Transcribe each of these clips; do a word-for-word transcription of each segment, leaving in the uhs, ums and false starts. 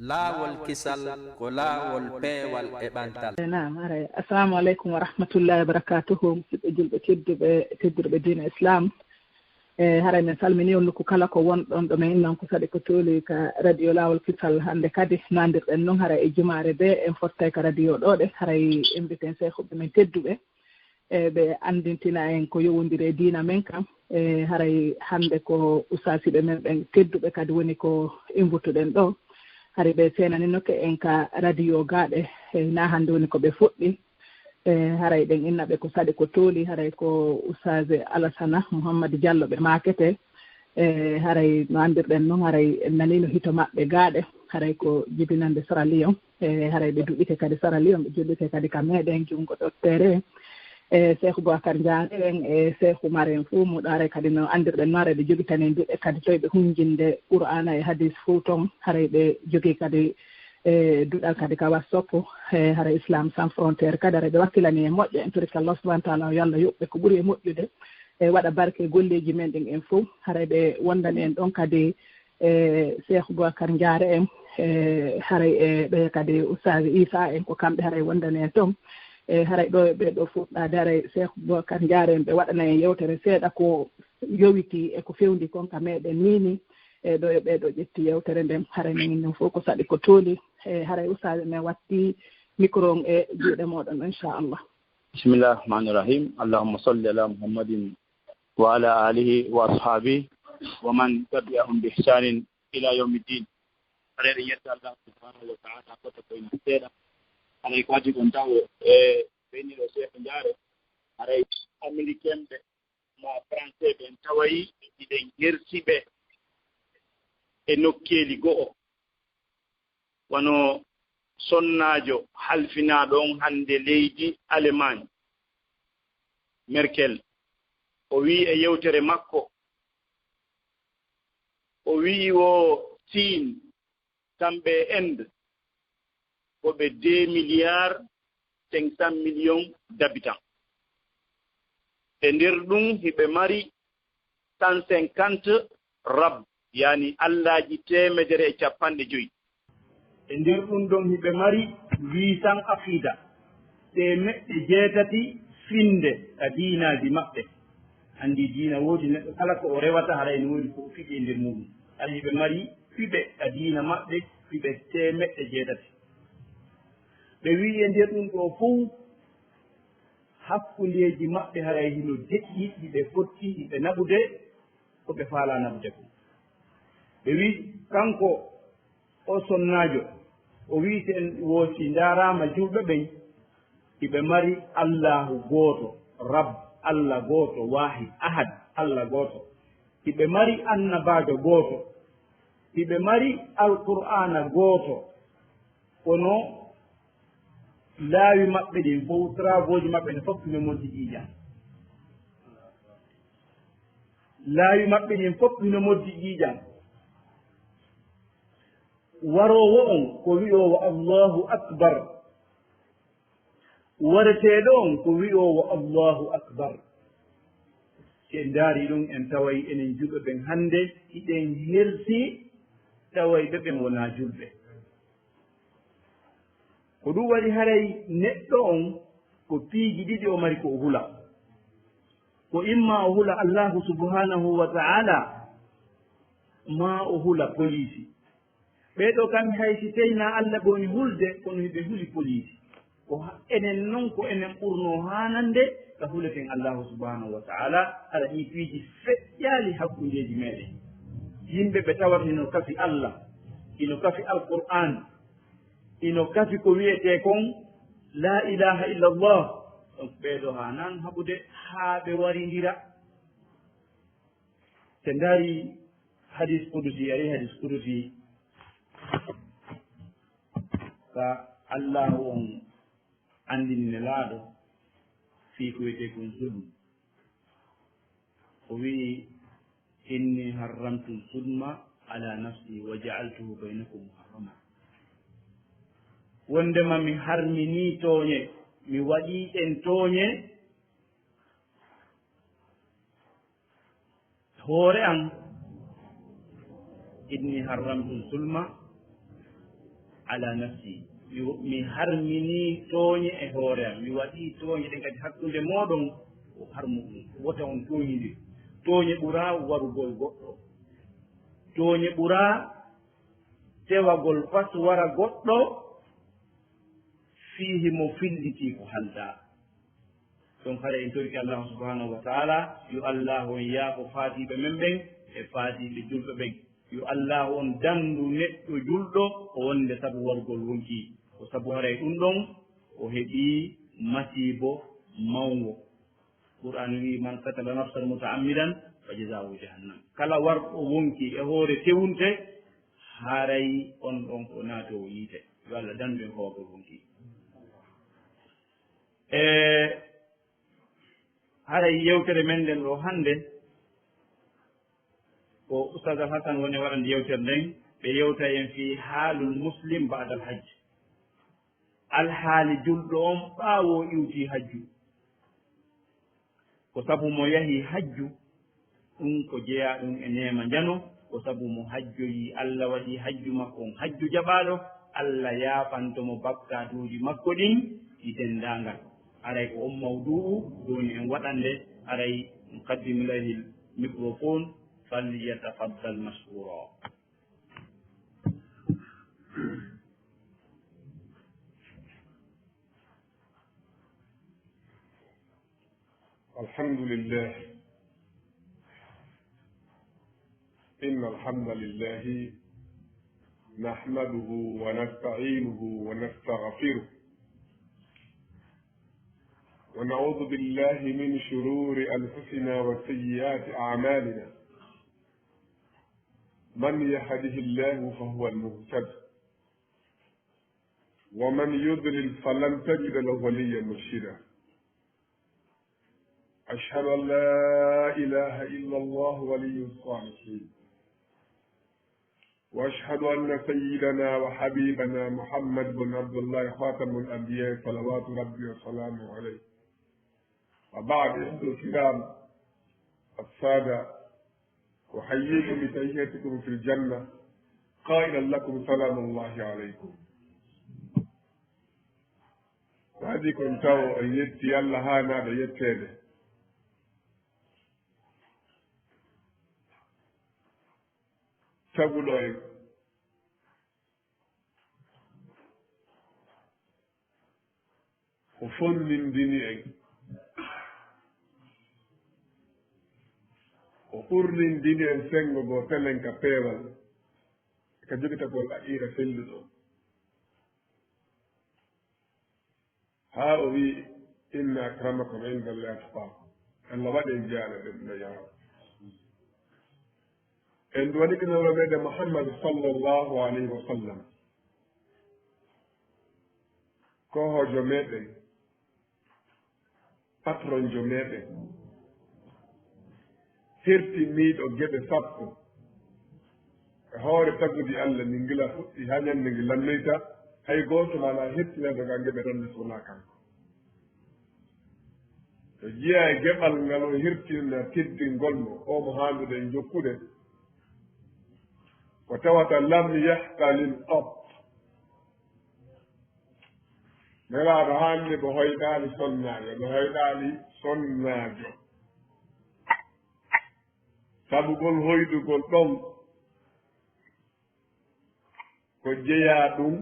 Laawol kisal ko laawol peewal e ɓantal. Naam, haray. Assalamu aleykum wa rahmatullahi wa barakatuhu. Musidɓe julɓe tedduɓe, teddirɓe diina Islam. E haray min salmini on nokku kala ko wonɗon ɗo men non ko saɗi ko tooli ka radio Laawol Kisal hannde kadi nandirɗen non haray e jumaare be en fottay ka radio ɗo ɗe haray inviten seehuɓe men tedduɓe. E ɓe anndintina en ko yowondiri e diina men kan. E haray hannde ko ustaasiiɓe men ɓen tedduɓe kadi woni ko invituɗen ɗo. Haray ɓe seenaninoke en ka radio gaaɗe, e na hannde woni ko ɓe fuɗɗi. E haray ɗen innaɓe ko saɗi ko tooli, haray ko ustaas Alasana Muhammad Jallo ɓe maakete. E haray no anndirɗen non, haray en nanino hito maɓɓe gaaɗe, haray ko jibinande Sierra Leone. E haray ɓe duɗike kadi Sierra Leone, ɓe duɗike kadi ka meɗen junngo ɗottere. E Seeku Bubakar Njaare en e Seeku Umar en fof muɗo, haray kadi no anndirɗen no, haray ɓe jogitani en duɗe kadi toyɓe hunjinde Qur'aana e hadiis fof ton. Haray ɓe jogii kadi e duɗal kadi ka WhatsApp. E haray Islam Sans Frontières kadi haray ɓe wakkilani en moƴƴo en, torika Allah subhanahu wa taala yo Allah yoɓɓe ko ɓuri e moƴƴude. E waɗa barke e golleeji men ɗin en fof. Haray ɓe wondani en ɗon kadi e Seeku Bubakar Njaare en, e haray e ɓe kadi Ustaaz Isa en, ko kamɓe haray wondani en ton. E haray ɗo e ɓee ɗo fuɗɗaade, haray Seeku Bubakar Njaare en ɓe waɗana en yewtere seeɗa ko yowiti e ko fewndi kon ka meɗen ni ni. E ɗo e ɓee ɗo ƴetti yewtere nden, haray men ɗum fof ko saɗi ko tooli. E haray Ustaaz men watti micro on e juuɗe mooɗon, inchallah. بسم الله الرحمن الرحيم. اللهم صل على محمد وعلى آله وأصحابه ومن تبعهم بإحسان إلى يوم الدين. Haray eɗen yetta Allah subhanahu wa ta'ala koto ko ina seeɗa. Haray ko adii kon tawo e ɓeyniiɗo Seeku Njaare. Haray Américain ɓe ma Français ɓen taway hiɗen hersi ɓe e nokkeeli go'o. Wano sonnaajo halfinaaɗo on hannde leydi Allemagne, Merkel, o wi'i e yewtere makko, o wi'i wo Siin, kamɓe e Inde, ko ɓe deux milliards cinq cent millions d'habitants. E nder ɗum hiɓe mari cent cinquante Rabb, yaani allaaji teemedere e cappanɗe joyi. E nder ɗum ɗon hiɓe mari huit cents aqida, teemeɗɗe jeetati finde ka diinaaji maɓɓe. Anndi diina woodi neɗɗo kala ko o rewata haray no woodi ko o fiɓi e nder muɗum. Haray hiɓe mari fiɓe ka diina maɓɓe, fiɓe teemeɗɗe jeetati. Ɓe wi'i e nder ɗum ɗo fow hakkundeeji maɓɓe haray hino deƴƴi, hiɓe fotti, hiɓe naɓude ko ɓe faalaa naɓude kon. Ɓe wi'i kanko o sonnaajo, o wi'i si en wo si ndaaraama julɓe ɓen, hiɓe mari Allaahu gooto, Rabb, Allah gooto, Waahid, Ahad, Allah gooto. Hiɓe mari annabaajo gooto, hiɓe mari Alqur'aana gooto, kono laawi maɓɓe ɗin fow, travaux ji maɓɓe ɗin fof hino moddi ƴiiƴan. Laawi maɓɓe ɗin fof hino moddi ƴiiƴan. Waroowo on ko wi'oowo Allahu Akbar. Wareteeɗo on ko wi'oowo Allahu Akbar. Si en ndaari ɗum, en taway enen julɓe ɓen hannde hiɗen hersi taway ɓe ɓen wonaa julɓe. Ko ɗum waɗi haray neɗɗo on ko piiji ɗiɗi o mari ko o hula. Ko imma o hula Allahu subhanahu wa ta'ala, maa o hula poliisi. Ɓee ɗoo kamɓe hay si tawii na Alla ɓe woni hulde, kono hiɓe huli poliisi. Ko ha-, enen non ko enen ɓurnoo haanande ka huleten Allaahu subhaanahu wa ta'aala, hara ɗii piiji feƴƴaali hakkundeeji meeɗen. Yimɓe ɓe tawata hino kafi Alla, hino kafi Alqur'aan, hino kafi ko wi'etee kon laa ilaaha illallah. Donc ɓee ɗoo haanaano haɓude haa ɓe warindira. Si en ndaari hadis kudusi, ari hadis kudusi ka Allaahu on anndini Nelaaɗo fii ko wi'etee kon zulm. O wi'i, "Inni harramtu zulma ala nafsi wa ja'altuhu baynakum muharrama." Wondema mi harminii tooñe, mi waɗii ɗen tooñe hoore an. Inni harramtu zulma ala nafsi. Mi, mi harmini tooñe e hoore am. Mi waɗi tooñe ɗen kadi hakkunde mooɗon ko harmuɗum. Wota on tooñindir. Tooñe ɓura warugol goɗɗo. Tooñe ɓura tewagol fas wara goɗɗo fii himo filliti ko haldaa. Ɗum hara en torike Allahu subhanahu wa ta'ala, yo Allahu on yaafo faadiiɓe men ɓen e faadiiɓe julɓe ɓen. Yo Allahu on danndu neɗɗo julɗo ko wonde sabu wargol wonkii. Ko sabu haray ɗum ɗon o heɓii masiibo mawngo. Qur'aan wi'i, "Man qatala nafsan muta'ammidan fa jazaa'uhu jahannam." Kala warɗo wonkii e hoore tewunte, haray on ɗon ko naatoowo yiite. Yo Allah danndu en ko wargol wonkii. E haray yewtere men nden ɗo hannde, ko Oustaz Al Hassan woni waɗande yewtere nden, ɓe yewta en fii haalul muslim ba'dal hajj. Alhaali julɗo on ɓaawo o iwti hajju. Ko sabu mo yahi hajju, ɗum ko jeyaa ɗum e neema njano, ko sabu mo hajjoyi, Allah waɗi hajju makko on hajju jaɓaaɗo, Allah yaafanto mo bakkaatuuji makko ɗin ɗi denndaangal. Haray ko on mawdu'u jooni en waɗande, haray nuqaddimu ilayhi l-microphone, falyatafaddal mashkura. الحمد لله. إن الحمد لله نحمده ونستعينه ونستغفره، ونعوذ بالله من شرور أنفسنا وسيئات أعمالنا. من يهده الله فهو المهتد، ومن يضلل فلن تجد له وليا مرشدا. أشهد أن لا إله إلا الله ولي الصالحين، وأشهد أن سيدنا وحبيبنا محمد بن عبد الله خاتم الأنبياء صلوات ربي وسلامه عليه. وبعد، إخوة الكرام، السادة، أحييكم بتحيتكم في الجنة، قائلا لكم سلام الله عليكم. Waɗi kon tawo en yetti Alla haanaaɗo yetteede, taguɗo en, o fonnindini en, o ɓurnindini en senngo goo telen ka peewal, ka jogitagol aqiida selluɗo. Haa o wi'i, "Inna akramakum inda Allahi atqakum." Allah waɗen jaala ɓen no yaaro. En duwanike nulaaɗo meɗen Muhammad sallallahu alayhi wa sallam, ko hoojo meɗen, patronjo meɗen, hertiniiɗo geɓe sappo. E hoore tagudi Allah, ndi ngila fuɗɗi haa ñannde ngi lannoyta, hay gooto alaa hertinaaɗo ngam geɓe ɗon, so wonaa kanko. To jeyaa e geɓal ngal o hertinana teddingol mo, o mo haanduɗen jokkude, ko tawata lam yahtalim qat. Nelaaɗo hannde ko hoyɗaali sonnaajo, ko hoyɗaali sonnaajo. Sabugol hoydugol ɗon ko jeyaa ɗum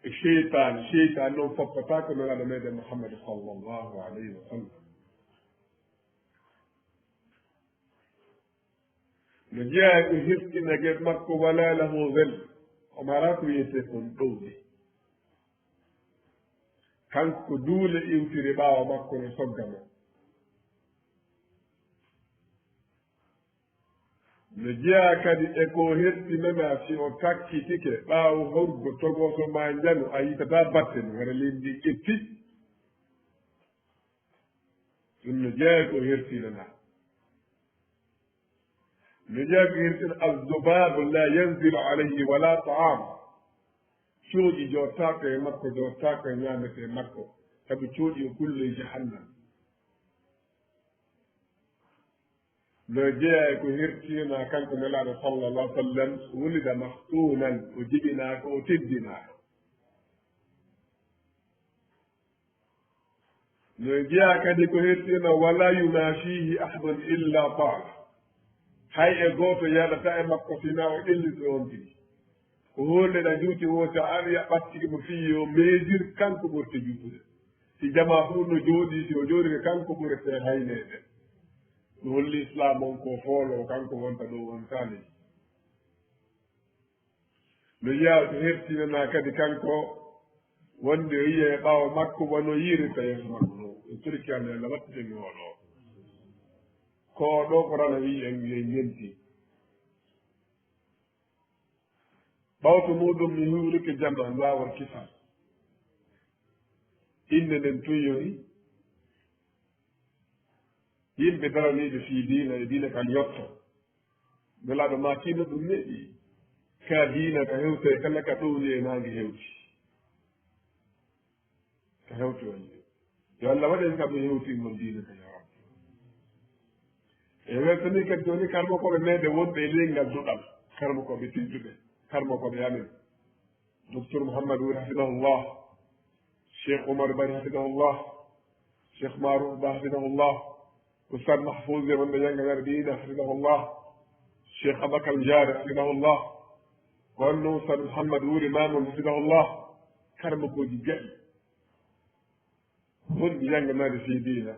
e seytaane. Seytaane noon foppataako Nelaaɗo meɗen Muhammad sallallahu alayhi wa sallam. No jeyaa e ko hirtina geɓe makko, wala lahu zil, o maraa ko wiyetee kon ɗowdi. Kanko ko duule iwtiri ɓaawo makko no sogga mo. No jeyaa kadi e ko hertinanaa si o takkitike ɓaawo horgo togooso maa njano, a yiitataa batte no wara leydi ndi ƴetti. Ɗum no jeyaa e ko hertinanaa. No jeyaa e ko hertina, "Al-zubaabu laa yanzilu alayhi wala ta'aam." Cooƴi jooɗtaako e makko, jooɗtaako e ñaametee makko, sabu cooƴi o kulloy jahannam. No jeyaa e ko hertiinaa kanko Nelaaɗo sallallahu alaihi wasallam, wulida mahsuunan, o jibinaaka, o teddinaaka. No jeyaa kadi ko hertiinaa, wala yumaashiihi ahadun illa taala. Hay e gooto yaadataa e makko sinaa o ƴellito on tigi. Ko hoolleɗa juuti o, so a ari a ɓattike mo fii yo meedir, kanko ɓurti juutude. Si jamaa fof no jooɗii, si o jooɗii kanko ɓurete hayneede. No holli Islaam on ko foolo, kanko wonta ɗo wontaani. No yiyaa to hertinanaa kadi kanko wonde o yiya e ɓaawo makko wano yiirta yeeso makko no. En torki Allah, Allah wattitani oɗo. Ko oɗo ko rana wi en, en yenti. Ɓawto muɗum mi huurike jama laawol kisal. Innde nden tun yoni yimɓe daraniiɓe fii diina e diina kan yotto. Nelaaɗo maa kiino ɗum neɗɗi. Ka diina ka hewta e kala ka ɗowli e naange hewti. Ka hewti on. Yo Allah waɗen kam e hewtingol diina ka, ya Rabbi. E weltanii kadi jooni karmokooɓe meeɗen wonɓe e ley ngal duɗal. Karmokooɓe tedduɓe. Karmokooɓe amen. Docteur Mouhammad Wuri hafidahullah. Cheikh Oumar Bari hafidahullah. Cheikh Marouf Ba hafidahullah. Oustaz Mahfouz e wonɓe yannganare diina hafidahullah. Cheikh Abakar Ndiaye hafidahullah. Ko honno Oustaz Mouhammad Wuri Mamoun hafidahullah. Karmokooji jaɓi. Wonɓe yannganade fii diina.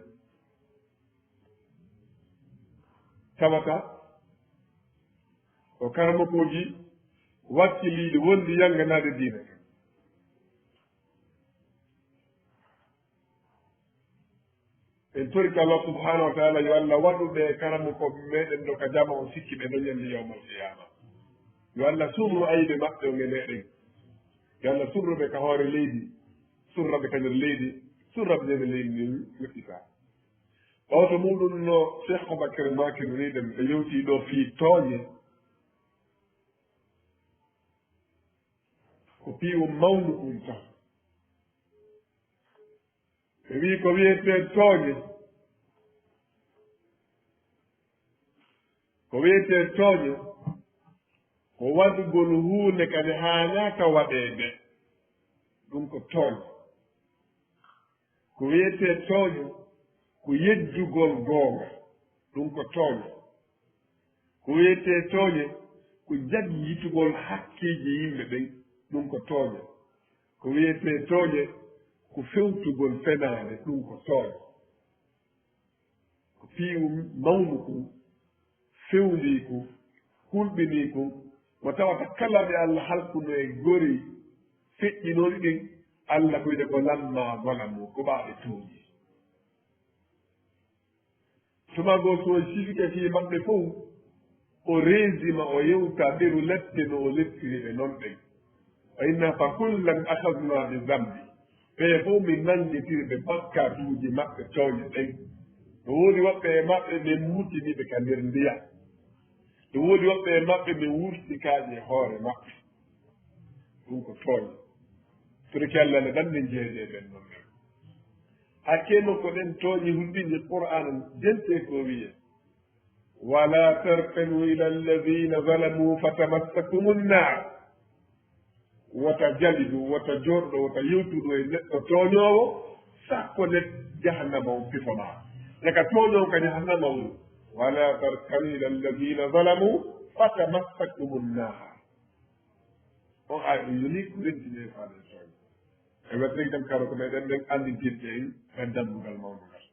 Tawata ko karamokooji wakkiliiɗi wonɓe yannganade diina. En torike Allah subhanahu wa taala yo Allah waɗu ɓe karamokooɓe meɗen ɗo ka jama on sikki ɓe ɗo ñande yawmal qiyama. Yo Allah surru aybe maɓɓe on e meɗen. Yo Allah surru ɓe ka hoore leydi, surra ɓe ka nder leydi, surra ɓe nder leydi ndin moƴƴita. Ɓawto muɗum no Cheikh Abakar Makir wiɗen ɓe yewti ɗo fii tooñe. Ko piiwu mawnu ɗum tan. Ɓe wii ko wiyetee tooñe. Ko wiyetee tooñe, ko waɗugol huunde kadi haanaaka waɗeede. Ɗum ko tooñe. Ko wiyetee tooñe, ko yejjugol goonga. Ɗum ko tooñe. Ko wiyetee tooñe, ko jaggitugol hakkeeji yimɓe ɓen. Ɗum ko tooñe. Ko wiyetee tooñe, ko fewtugol fenaande. Ɗum ko tooñe. Ko piiwu mawnu kun, fewndii kun, hulɓinii kun, mo tawata kala ɓe Allah halkuno e gori feƴƴinooɗi ɗin, Allah ko wi'de ko lamma zalamu, ko ɓaaɓe tooñi. Tuma goo so o sifike fii maɓɓe fow, o reesima, o yewta ɓeru lette no o lettiri ɓe non ɓen. Wa inna fa kullan akhadna bi dhanbi. Ɓe fow min nanngitiri ɓe bakkatuuji maɓɓe tooñe ɗen. No woodi woɓɓe e maɓɓe min mutini ɓe ka nder ndiyam. No woodi woɓɓe e maɓɓe min wurti kaaƴe e hoore maɓɓe. Ɗum ko tooñe. Torki Allah ne ɗan min jeeyde e ɓen non ɓen. Hakkee no ko ɗen tooñe hulɓinii Qur'aana jente ko wi'e. Wala tarkanu ila alladhina zalamu fatamassakumun nar. Wota jalidu, wota jorɗo, wota yewtudu e neɗɗo tooñoowo, sakko nde jahannama on fifo ma. Nde ka tooñoowo ka jahannama on. Wala tarkanu ila alladhina zalamu fatamassakumun nar. On ay ɗum yoni ko rentine faade tooñe. E wetten kam karo ko meɗen ɓen anndintirde en e dambugal mawnugal.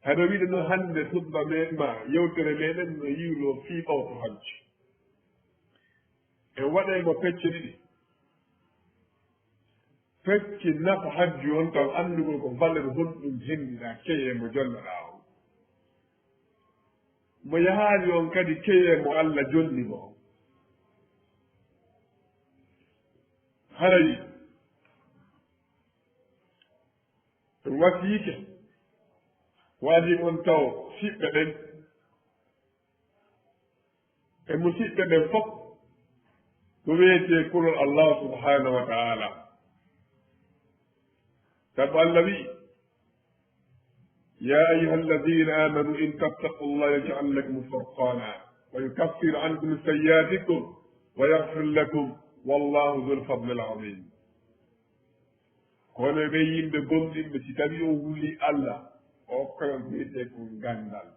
Hano wiɗen no hannde, khutba me-, ma yewtere meɗen no yiwlo fii ɓawto hajju. E waɗe mo pecce ɗiɗi. Pecce nafa hajju on taw anndugol ko valeur honɗum hendiɗaa keye mo jonnoɗaa on. Mo yahaali on kadi keye mo Allah jonni mo on. Haray ɗum wasiike, waajii on taw siɓɓe ɓen e musiɓɓe ɓen fof ko wiyetee kulol Allah subhanahu wa ta'ala. Sabu Allah wi'i, يا أيها الذين آمنوا إن تتقوا الله يجعل لكم فرقانا ويكفر عنكم سيئاتكم ويغفر لكم والله ذو الفضل العظيم. Kono ɓe yimɓe gomɗinɓe, si tawi on wuli Allah, o okka on ko wiyetee ko ganndal.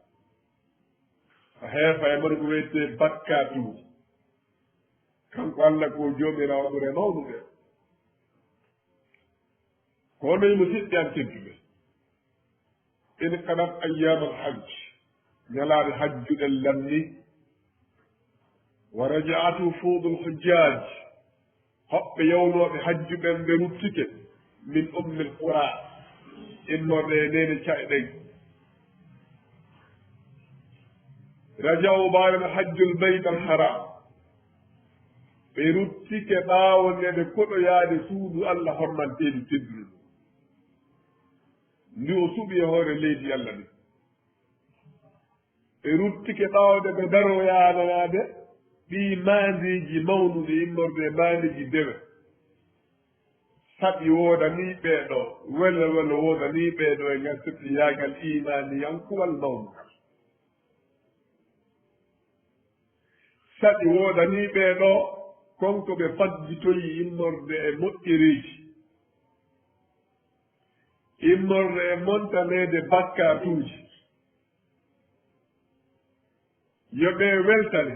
O heefa e mon ko wiyetee bakkaatuuji. Kanko Allah ko Joomiraawo ɓure mawnude. Ko onon musidɓe am tedduɓe, inqadat ayyaamal hajj, ñalaaɗe hajju ɗen lanni, wa rajaat wufuudul hujjaaj, hoɓɓe yawnooɓe hajju ɓen ɓe ruttike, min ummil quraa, immorde e neene ca'e ɗen. Raja'u ba'da hajjul baytal haram, ɓe ruttike ɓaawo nde ɓe koɗoyaade suudu Allah hormanteedu teddudu ndu, ndu o suɓi e hoore leydi Allah ndi. Ɓe ruttike ɓaawo nde ɓe daroyaananaade ɗii maandeeji mawnuɗi immorde e maandeeji dewe. Saɗi woodanii ɓee ɗoo, welo welo woodanii ɓee ɗoo e ngal seppiyaagal iimaaniyankuwal mawnungal. Saɗi woodanii ɓee ɗoo, kon ko ɓe faggitoyi immorde e moƴƴereeji, immorde e montaneede bakkaatuuji. Yo ɓe weltane,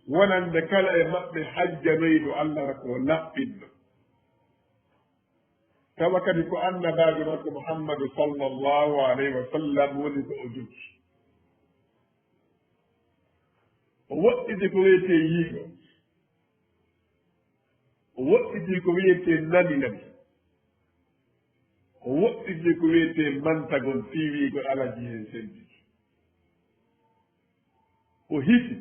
wonande kala e maɓɓe hajjanoyɗo Allah ko laɓɓinɗo. Tawa kadi ko annabaajo makko Muhammadu sallallahu alayhi wa sallam woni ko o jogii. O woɗɗiti ko wiyetee yiigo. O woɗɗiti ko wiyetee nani nani. O woɗɗiti ko wiyetee mantagol, fii wiigol alaji heen senditi. O hisi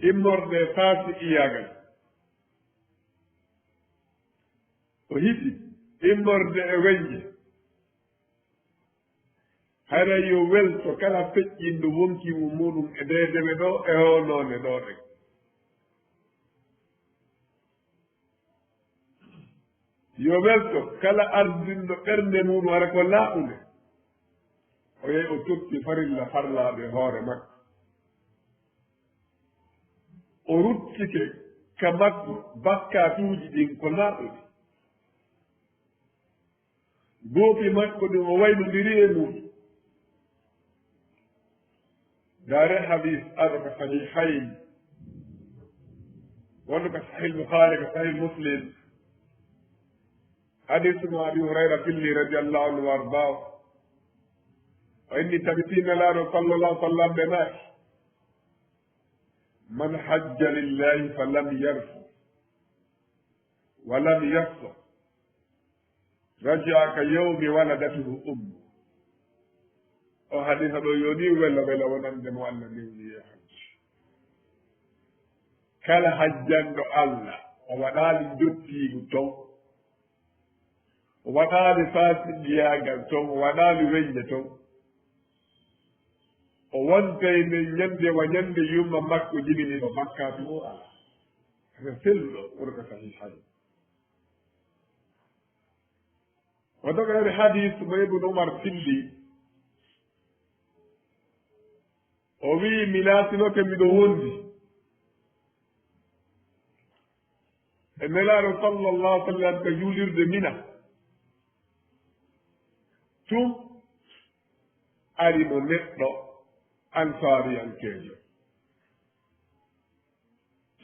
immorde e faasiqiyaagal. O hisi immorde e wennje. Haray yo welto kala feƴƴinɗo wonkiiwu muuɗum e ndee dewe ɗoo e oo noone ɗoo ɗen. Yo welto kala ardinɗo ɓernde muuɗum hara ko laaɓunde, o yahi o totti farilla farlaaɗo e hoore makko. O ruttike ka makko bakkaatuuji ɗin ko laaɓuɗi. Goopi makko ɗin o waynondiri e mum. Ndaare hadiis aro ka Sahihayn, wonno ka Sahih Bukhari, ka Sahih Muslim. Hadiis mo Abi Hurayra filli radiyallahu anhu wa ardaahu. O inni tabitii Nelaaɗo sallallahu alaihi wa sallam ɓe maaki, "Man hajja lillahi falam yarfus wa lam yafsuq, raja'a ka yawmi waladatuhu ummu." O hadiisa ɗo yoni welo welo wonande mo Allah newni e hajji. Kala hajjanɗo Allah, o waɗaali njottiigu ton, o waɗaali faasiqiyaagal ton, o waɗaali wennje ton, o wontay nden ñande wa ñande yumma makko jibini mo bakkaatu o alaa. Haka selluɗo, woni ko Sahihayn. O dogani hadiis mo Ibnu Umar filli. O wi'i, mi laatinoke miɗo wondi e Nelaaɗo sallallahu alaihi wa sallam ka juulirde Mina. Tun ari mo neɗɗo ansaariyankeejo.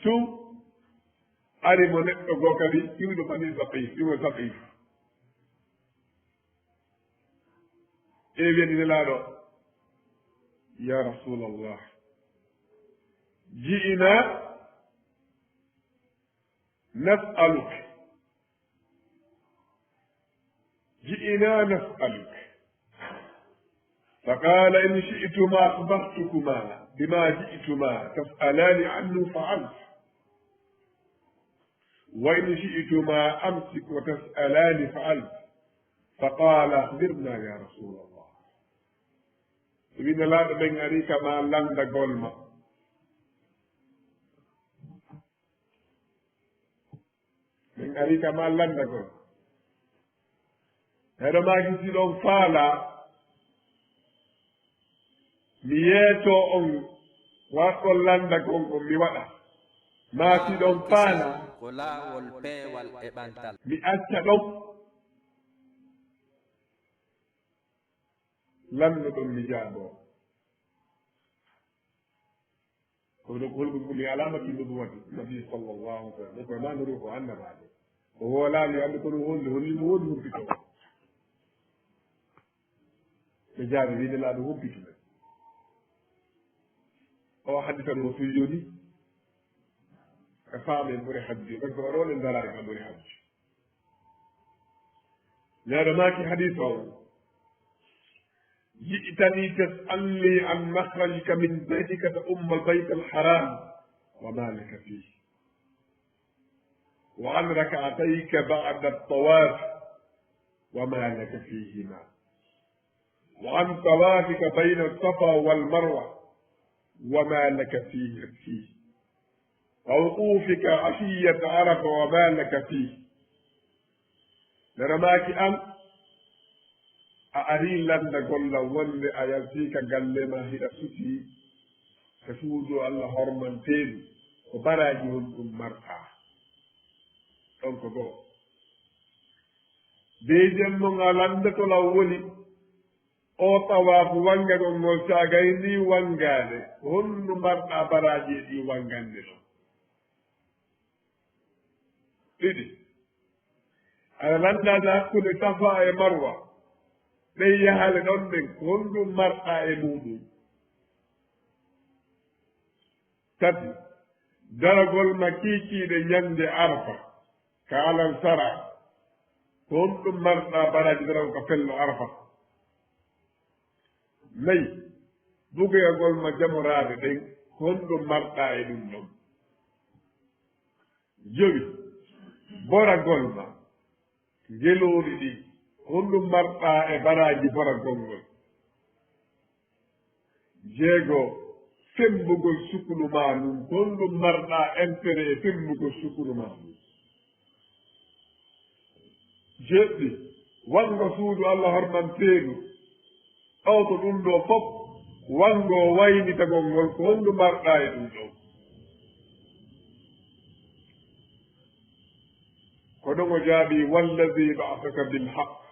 Tun ari mo neɗɗo goo kadi iwɗo Bani Saqiif, iwɗo Saqiif. E wi'ani Nelaaɗo, "Ya Rasulallah, ji'ina nas'aluka." جئنا نسألك. فقال: إن شئتما أخبرتكما بما جئتما تسألان عنه فعلت، وإن شئتما أمسك وتسألان فعلت. فقال: أخبرنا يا رسول الله. Wi Nelaaɗo, men ari kama lanndagol ma. Min ari kam a lanndagol. Heɗo maaki si ɗon faala, Mi yeetoo on, waɗɗon lannda kon kon mi waɗa. Maa si ɗon paala, ko laawol peewal e ɓantal. Mi acca ɗon. Lanno ɗon mi jaaboo. Kono ko holko ɗum woni alaamati nubuwati Nabi sallallahu alaihi wasallam? Ko nanori ko annabaajo. O hoolaali annde kono holli holli mo woni humpito. Ɓe jaabi wiide laaɗo humpito. O haddita mo sujudi. Ka faame ɓuri hajji. Ɓe ko ɗon en daraade ka ɓuri hajji. Neɗɗo maaki hadis o, جئتني تسألني عن مخرجك من بيتك تؤم البيت الحرام وما لك فيه، وعن ركعتيك بعد الطواف وما لك فيهما، وعن طوافك بين الصفا والمروة وما لك فيه، فيه، ووقوفك عشية عرفة وما لك فيه. Neɗɗo maaki an, a arii lanndagol lan wonnde a yaltii ka galle maa hiɗa sutii ka suudu Alla hormanteeɗu, ko baraaji honɗum marɗaa? Ɗon ko go'o. Deuxième mo a lanndoto lan woni, oo tawaafu wanngagol ngol, si a gaynii wanngaade, ko honɗum marɗaa baraaji e ɗii wanngande ɗon? Ɗiɗi. Aɗa lannda hakkunde Safa e Marwa, ɗen yahaale ɗon ɗen, ko honɗum marɗaa e muuɗum? Tati, daragol ma kiikiiɗe ñande Arfa, ka alansara, ko honɗum marɗaa baraaji daragol ka fello Arfa? Nayi, bugoyagol ma jamoraaɗe ɗen, ko honɗum marɗaa e ɗum ɗon? Jowi, boragol ma ngeloori ɗin, ko honɗum marɗaa e baraaji boragol ngol? Jeego, femmbugol sukulu maa ndun, ko honɗum marɗaa intérêt e femmbugol sukulu maa ndun? Jeɗɗi, wanngo suudu Alla hormanteeɗu, ɓawto ɗum ɗoo fof, wanngo waynitagol ngol, ko honɗum marɗaa e ɗum ɗoo? Ko ɗon o jaabii, والذي بعثك بالحق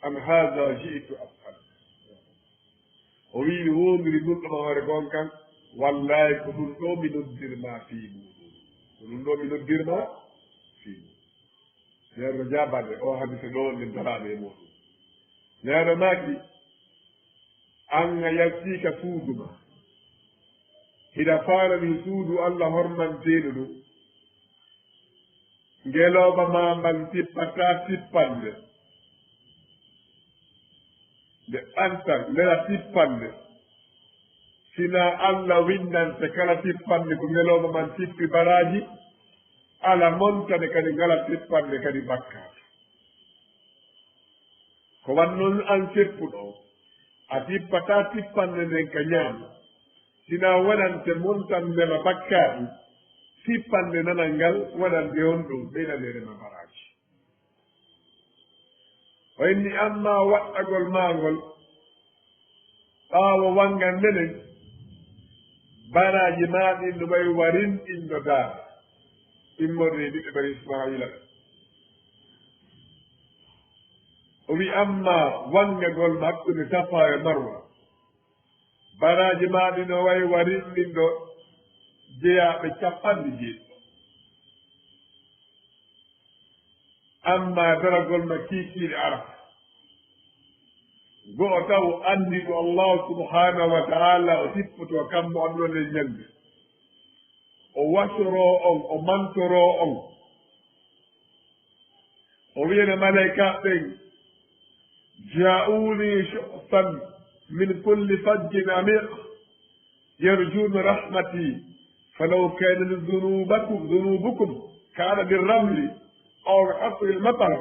عن هذا جئت أسألك. O wi'i, mi woondiri Nulɗo maa hoore goonga kan, wallaahi ko ɗum ɗoo mi noddir maa fii muuɗum. Ko ɗum ɗoo mi noddir maa fii muuɗum. Neɗɗo jaabaade o hadise ɗoo, nde daraade e muuɗum. Neɗɗo maaki, an a yaltii ka suudu maa. Hiɗa faala ni suudu Alla hormanteeɗo ɗum. Ngelooba maa mban tippataa tippannde. Nde ɓantan, nela tippannde. Sinaa Alla winndante kala tippannde ko ngelooba man tippi baraaji, alaa montane kadi ngala tippannde kadi bakkaatu. Ko wannoon an seppuɗo, a tippataa tippannde nden ka ñaamo, sinaa wonante montande ma bakkaatu, tippannde nanal ngal wonande on ɗum ɓeydanede ma baraaji. O inni, ammaa waɗɗagol maa ngol, ɓaawo wanngande nden, baraaji maa ɗin no wayi wa rinɗinɗo daara, immorde e ɓiɓɓe Bani Israa'iila ɓen. O wi'i, ammaa wanngagol ma hakkunde Safaa e Marwa, baraaji maa ɗin no wayi wa rinɗinɗo jeyaaɓe cappanɗe jeeɗiɗo. Ammaa daragol ma kiikiiɗe Arafa, go'o taw anndiiɗo Allaahu subhaanahu wa ta'aala o sippoto kammo aduna nden ñannde. O wasoroo on, o mantoroo on. O wi'ana malaykaaɓe ɓen, جاءوني شخصا من كل فج عميق يرجون رحمتي، فلو كانت ذنوبكم، ذنوبكم كعدد الرمل أو كقطر المطر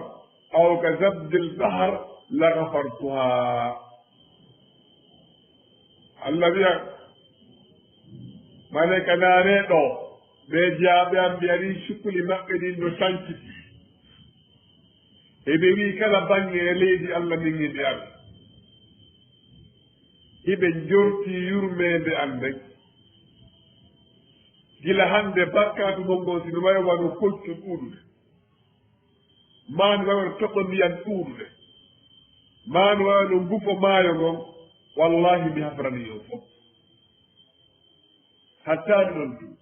أو كزبد البحر لغفرتها. Allah wi'a, maleyka, ndaaree ɗoo, ɓee jeyaaɓe am, mi arii cukuli maɓɓe ɗin no sankiti. Eɓe wi'i kala baŋŋe e leydi, Allah min ngiɗi aɓe. Hiɓe njorti yurmeende an nden. Gila hannde bakkaatu mon ngon, si no wayi wano koccu ɗuuɗude, maa no wayi wano toɓo ndiyan ɗuuɗude, maa no wayi wano ngufo maayo ngon, wallahi mi hafranii on fof. Hatta ɗon tun.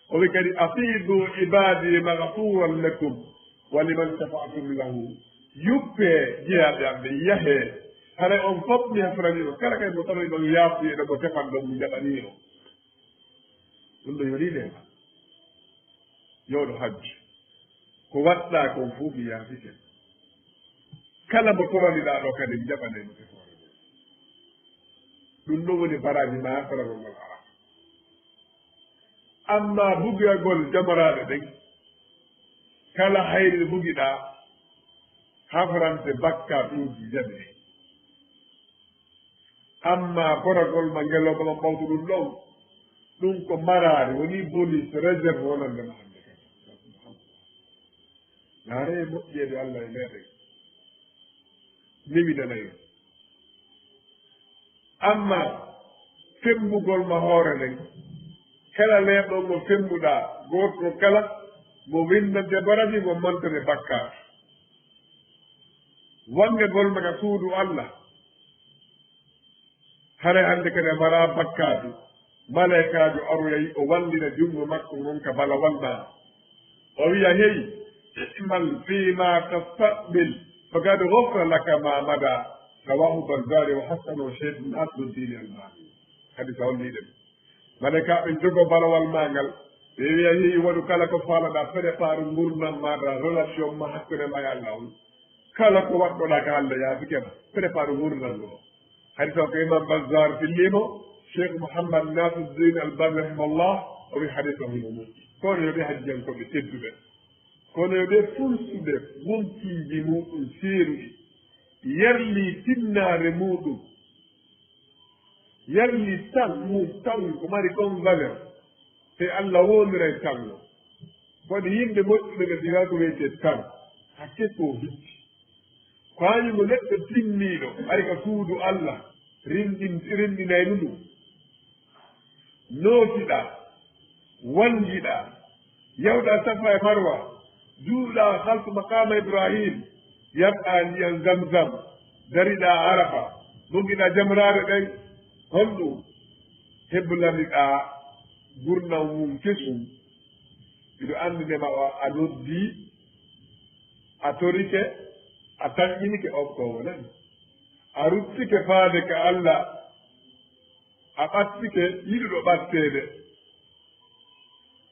O wi kadi, "Afidu ibadi maghfuran lakum wa liman shafa'tum lahu." Yuppee jeyaaɓe am ɓe, yahee. Haray on fof mi hafranii on. Kala kay mo tawii ɗon yaafuye ɗo mo tefan ɗon, mi jaɓanii on. Ɗum ɗo yonii neema. Yooɗo hajju. Ko waɗɗaa kon fof mi yaafike. Kala mo toraniɗaa ɗo kadi mi jaɓanay mo tefoore nden. Ɗum ɗo woni baraaji ma, toragol ngol ara. Amma bugagol jamoraaɗe ɗen, kala hayre bugiɗaa, hafrante bakkaatuuji jaɓe. Amma boragol ma ngelooba ma ɓawto ɗum ɗon, ɗum ko maraari, woni bonus, réserve wonande ma hannde kadi. Yaare moƴƴeede Allah e meɗen. Newinanay. Amma femmugol ma hoore nden, kala leeɗo mo femmuɗaa, gooto kala mo winndante baraji, mo mantane bakkaatu. Wanngegol ma ka suudu Allah, haray hannde kadi a maraa bakkaatu. Malaykaajo aroyay, o wallina junngo makko ngon ka balawal ma. O wiya, "Hey, i'mal fii ma tastaqbil, faqad ghufira laka ma mada." Rawahu Bazzar wa hassanahu Sheikh Nasiruddin Albani. Hadisa on ni ɗen. Malaykaaɓe jogo balawal ma ngal, ɓe wiya, "Hey, waɗu kala ko faalaɗaa, prépare ngurndan maaɗa, relation ma hakkunde ma e Allah on." Kala ko waɗɗoɗaa ka Allah yaafike ma, prépare ngurndan ngo. Hadisa o ko Imam Bazzar fillii mo, Cheikh Mouhammad Nasiruddin Albani rahimahullah, o wi hadisa o himo moƴƴi. Kono yo ɓe hajjankoɓe tedduɓe, kono yo ɓe fulsuɓe wonkiiji muɗum seeruɗi, yarli tinnaare muɗum, yarli tan mum tan ko mari ɗon valeur, te Allah wondiray tan o. Waɗi yimɓe moƴƴuɓe ɓe sigaa ko wiyetee tan, hakke ko hicci. Ko haañi mo neɗɗo tinniiɗo, ari ka suudu Allah, rinɗin-, rinɗinaynu ɗum. Nootiɗaa, wanngiɗaa, yahuɗaa Safa e Marwa, juuluɗaa halfu maqaama Ibrahim, yarɗaa ndiyan Zamzam, dariɗaa Arafa, buggiɗaa jamraare ɗen, honɗum heblaniɗaa gurndan mum kesum? Miɗo anndine ma o, a noddii, a torike, a tanƴinike, on ko wonani. A ruttike faade ka Allah, a ɓattike yiɗuɗo ɓatteede.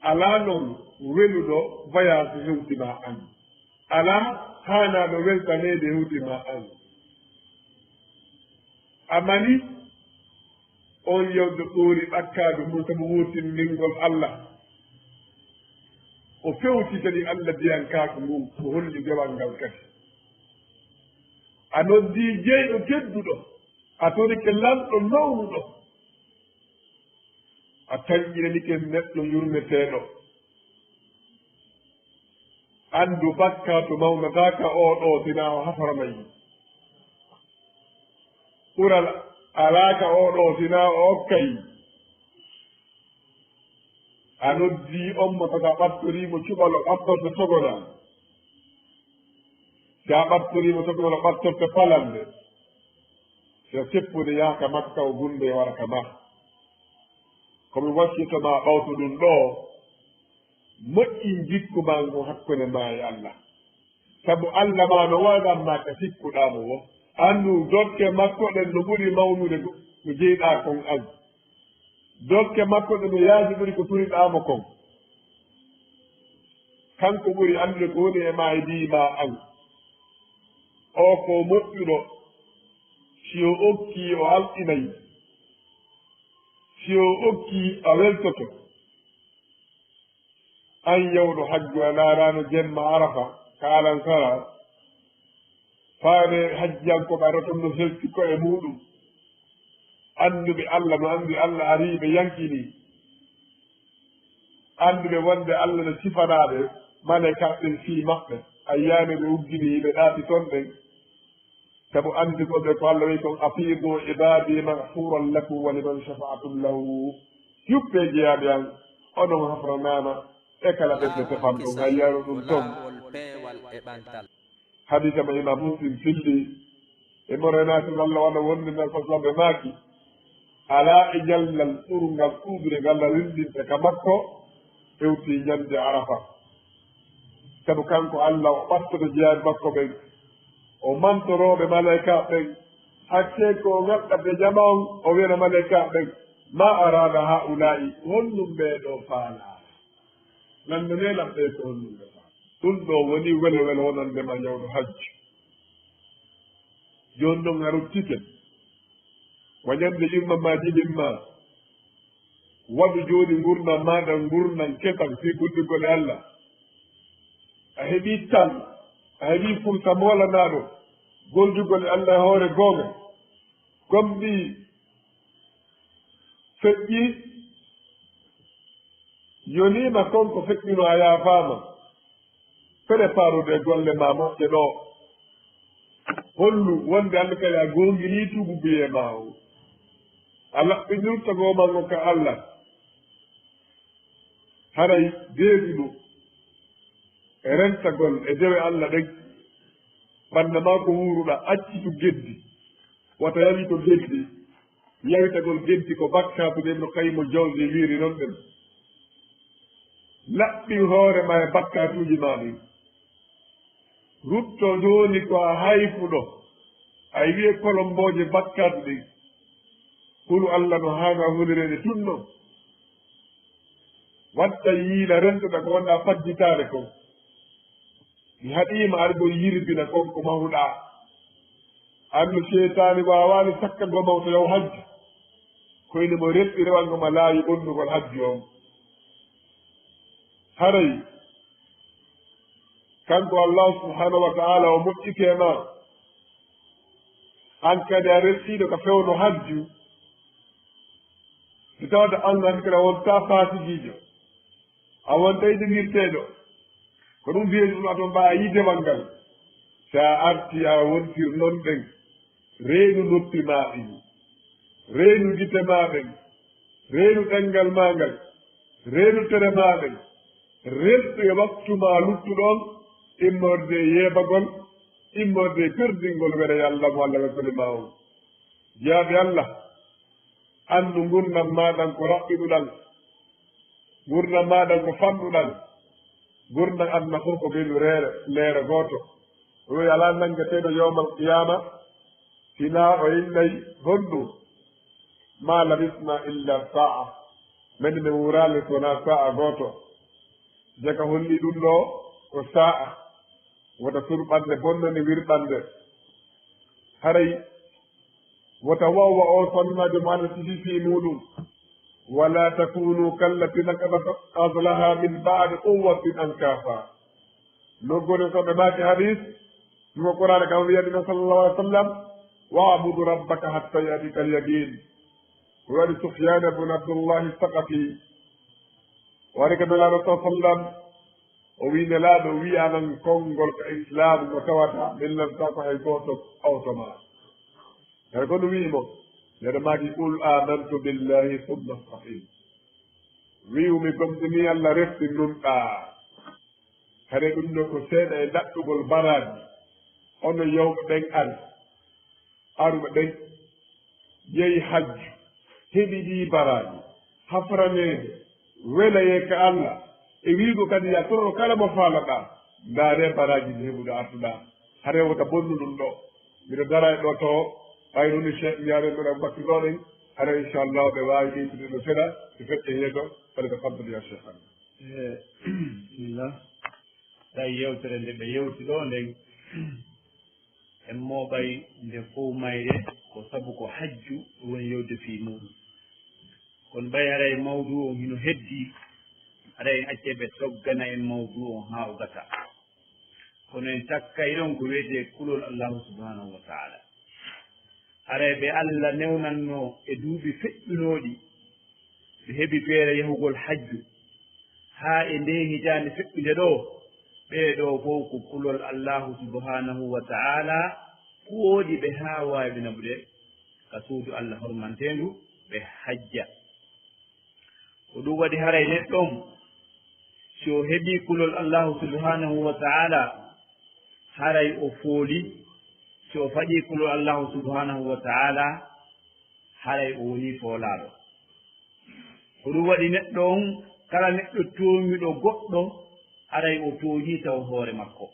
Alaa non weluɗo voyage hewti ma an. Alaa haanaaɗo weltaneede hewti ma an. A mani on yewdo ɗoori ɓakkaadu mum sabu wuurtinndingol Allah. O fewti kadi Allah biyankaaku ngun, o holli dewal ngal kadi. A noddii jeyɗo tedduɗo, a torike lanɗo mawnuɗo, a tanƴinanike neɗɗo yurmeteeɗo. Anndu bakkaatu mawnataaka oo ɗoo, sinaa o haforanay. Ɓural alaaka oo ɗoo, sinaa o okkay. A noddii on mo, tawa a ɓattorii mo cuɓal o ɓattorto cogolal. Si a ɓattorii mo cogolal o ɓattorto palande. Si a seppude yaha ka Makka o gunnde wara ka maa. Ko mi wasiyto ma ɓawto ɗum ɗoo, moƴƴin jikku maa ngun hakkunde maa e Allah. Sabu Allah maa no waawan ma ka sikkuɗaa mo woo. Anndu dokke makko ɗen no ɓuri mawnude ko, ko jeyɗaa kon an. Dokke makko ɗen no yaajudiri ko turiɗaa mo kon. Kanko ɓuri anndude ko woni e maa e dii maa an. O ko moƴƴuɗo. Si o okkii, o alɗinay. Si o okkii, a weltoto. An yawɗo hajju, a ndaaraano jemma Arafa ka alansara, faade hajjiyankooɓe ara ton no helti ko'e muuɗum. Annduɓe Allah no anndi Allah arii ɓe yankinii. Annduɓe wonde Allah no sifanaa ɓe, malaykaaɓe ɓen fii maɓɓe. A yiyaano ɓe ugginii, ɓe ɗaati ton ɗen. Sabu anndi ko ɓe ko Allah wi kon, "Afidu ibadi maghfuran lakum wa liman shafa'tum lahu." Yuppe jiyaaɓe an, onon hafranaama e kala ɓe ɓe tefan ɗum, hay yaro ɗum ton. Hadisa mo Imam Muslim filli, e mo renaaɗo Allah wano wonde nan sallallahu ɓe maaki, alaa e ñallal ɓurungal ɗuuɗude ngal Allah winndinte ka makko, hewti ñande Arafa. Sabu kanko Allah o ɓattoto jiyaaɓe makko ɓen, o mantorooɓe malaykaaɓe ɓen, hakkee ko o ŋaɗɗata jama on, o wi'ana malaykaaɓe ɓen, "Ma araada haa'ulaa'i, honɗum ɓee ɗoo faalaali? Lanndanee lan ɓee ko honɗum ɓe faalaali." Ɗum ɗoo woni welo welo wonande ma yawɗo hajju. Jooni non a ruttike, wa ñande yumma ma jiɗin ma, waɗu jooni ngurndan maaɗa ngurndan kesan fii gollugol e Allah. A heɓii tan, a heɓii fursa moolanaaɗo gollugol e Allah e hoore goonga. Gomɗii feƴƴii, yoniima kon ko feƴƴuno a yaafaama. Préparude golle ma moƴƴe ɗoo. Hollu wonde Allah kadi a goonginii tuubuguyee ma o. A laɓɓinirta goo ma ngon ka Allah. Haray deeɗuɗo e rentagol e dewe Allah ɗen, ɓannda maa ko wuuruɗaa, accitu geddi, wata yawito geddi. Yawitagol geddi ko bakkaatu, nde Ibnu Qayyim al-Jawzi wiiri non ɗen. Laɓɓin hoore ma e bakkaatuuji ma ɗin. Rutto jooni ko a hayfuɗo, a wi'e kolombooje bakkaatu ɗin. Hulu Allah no haana hulireede tun non. Watta yiila rentoɗaa ko wonɗaa fajjitaare kon. Mi haɗiima aɗa ɗon yirbina kon ko mahuɗaa. Annu seytaani waawaali sakkagol ma to yaw hajju. Ko ine mo reɓɓi rewango ma laayi ɓonnugol hajju on. Haray kanko Allah subhanahu wa ta'ala o moƴƴike ma. An kadi a rertiiɗo ka fewndo hajju. Si tawata an an kadi a wontaa faasigiijo, a wontaa idinirteeɗo. Ko ɗum wiyeede ɗum aton ɓaa yiide wanngal. Si a arti a wontir non ɗen, reenu noppi maa ɗin, reenu gite maa ɗen, reenu ɗenngal maa ngal, reenu tere maa ɗen, rertu e waktu maa luttuɗo on, immorde e yeebagol, immorde e perdingol were Yalla mo Allah weltani maa on. Jiyaaɓe Allah, anndu ngurndan maa ɗan ko raɓɓiɗuɗan, ngurndan maa ɗan ko fanɗuɗan, ngurndan aduna fof ko ɓeydu reere, leere gooto. O wi'i alaa nanngeteeɗo yawmal qiyaama, hinaa o innay honɗum? Ma labisna illa sa'a. Men, men wuuraali so wonaa sa'a gooto. Jaka holli ɗum ɗoo ko sa'a. Wota surɓannde bonnani wirɓannde. Haray wota wowwa o sonnaajo mo Allah sifii fii muuɗum. Wala takunu kallati naqadat ghazlaha min ba'di quwwatin ankafa. Loggoɗen ko ɓe maaki hadis, ɗum ko Qur'aana kam wi'ani men sallallahu alaihi wasallam, "Wa'budu rabbaka hatta ya'tiyakal yaqin." Ko waɗi Sufyaan ibn Abdullahi Saqafi, wari ko Nelaaɗo sallallahu alaihi wasallam, o wi'i Nelaaɗo, wi'anan konngol ka Islaam ngo tawata min lantaako hay gooto ɓawto ma. Kadi ko ɗum wi'i mo, neɗɗo maaki, "Qul amantu billahi thumma istaqim." Wi'u mi gomɗini Allah, refti nunɗaa. Kadi ɗum ɗo ko seeɗa e daɗɗugol baraaji. Onon yawɓe ɓen ari, aruɓe ɓen, yehi hajju, heɓi ɗii baraaji, hafraneede, welayee ka Allah, e wi'ugo kadi yaltoro kala mo faalaɗaa, ndaaree baraaji ɗi heɓuɗaa artuɗaa. Hare wota bonnu ɗum ɗo. Miɗo dara e ɗo to, ɓay nun Cheikh Ndiaye ɗo Bakri ɗo ɗen, hare inchallah ɓe waawi ɓeydude ɗo seeɗa, ɓe feƴƴa yeeso, fale ko faddude ya Cheikh Amin. Eh, bismillah. Tawi yewtere nde ɓe yewti ɗo nden, en mooɓay nde fow mayre, ko sabu ko hajju woni yewde fii muɗum. Kono ɓay haray mawdu on hino heddi, haray en accay ɓe toggana en mawdu on haa o gasa. Kono en takkay ɗon ko wiyetee kulol Allahu subhanahu wa ta'ala. Haray ɓe Allah newnannoo e duuɓi feƴƴunooɗi, ɓe heɓi feere yahugol hajju. Haa e ndee hitaande feƴƴunde ɗoo, ɓee ɗoo fow ko kulol Allaahu subhaanahu wa ta'aalaa, Ko woodi ɓe haa waawi naɓude ka suudu Allah hormanteendu, ɓe hajja. Ko ɗum waɗi haray neɗɗo on, si o heɓii kulol Allahu subhanahu wa ta'ala, haray o fooli, si o faɗii kulol Allahu subhanahu wa ta'ala, haray o wonii foolaaɗo. Ko ɗum waɗi neɗɗo on, kala neɗɗo tooñuɗo goɗɗo, haray o tooñii taw hoore makko.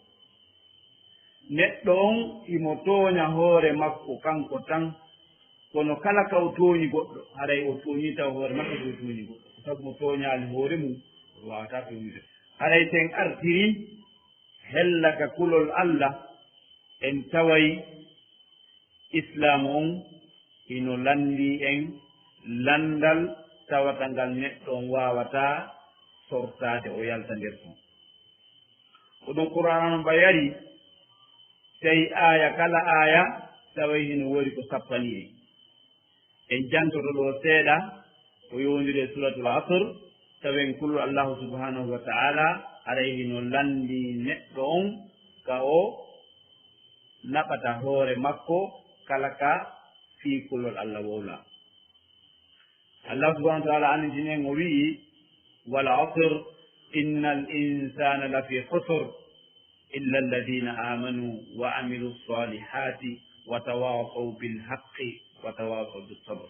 Neɗɗo on himo tooña hoore makko kanko tan, kono kala ka o tooñi goɗɗo, haray o tooñii taw hoore makko, si o tooñi goɗɗo. Ko sabu mo tooñaali hoore mum, o waawataa tooñude. Haray si en artirii hella ka kulol Allah, en taway Islaamu on hino lanndii en lanndal tawata ngal neɗɗo on waawataa sortaade o yalta nder ton. Ko ɗum Qur'aana on ɓay ari, tawi aaya, kala aaya taway hino woodi ko sappani en. En jantoto ɗoo seeɗa ko yowondiri e Suuratul Asr, tawen kulol Allahu subhanahu wa ta'ala haray hino lanndii neɗɗo on ka o naɓata hoore makko kala ka fii kulol Allah wowlaa. Allah subhanahu wa ta'ala anndintini en o wi'i, "Wal asr, innal insana lafi khusr, illa alladhina amanu wa amilu salihati wa tawasaw bil haqqi wa tawasaw bis sabr."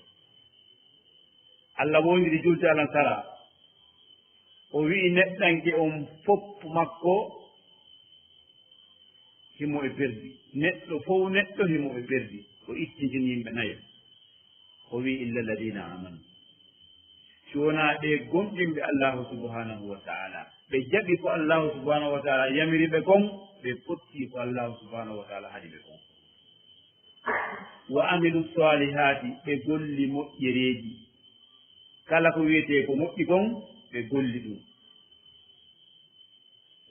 Allah wowndiri julde alansara, o wi'i neɗɗanke on fof makko himo e perdi. Neɗɗo fof neɗɗo himo e perdi. O ittintini yimɓe nayo. O wi'i, "Illa alladhina amanu." Si wonaa ɓe gomɗinɓe Allahu subhanahu wa ta'ala, ɓe jaɓi ko Allahu subhanahu wa ta'ala yamiri ɓe kon, ɓe fotti ko Allahu subhanahu wa ta'ala haɗi ɓe kon. "Wa amilu salihati," ɓe golli moƴƴereeji. Kala ko wi'etee ko moƴƴi kon, ɓe golli ɗum.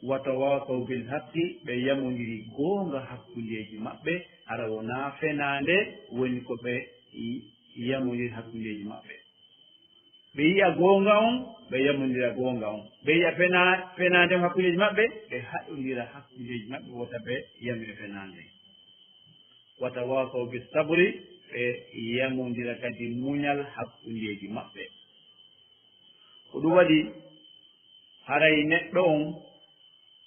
"Wa tawasaw bil haqqi," ɓe yamondiri goonga hakkundeeji maɓɓe, hara wonaa fenaande woni ko ɓe i-, yamondiri hakkundeeji maɓɓe. Ɓe yi'a goonga on, ɓe yamondira goonga on. Ɓe yi'a fena-, fenaande on hakkundeeji maɓɓe, ɓe haɗondira hakkundeeji maɓɓe, wota ɓe yamira fenaande. "Wa tawasaw bis sabri," ɓe yamondira kadi muñal hakkundeeji maɓɓe. Ko ɗum waɗi, haray neɗɗo on,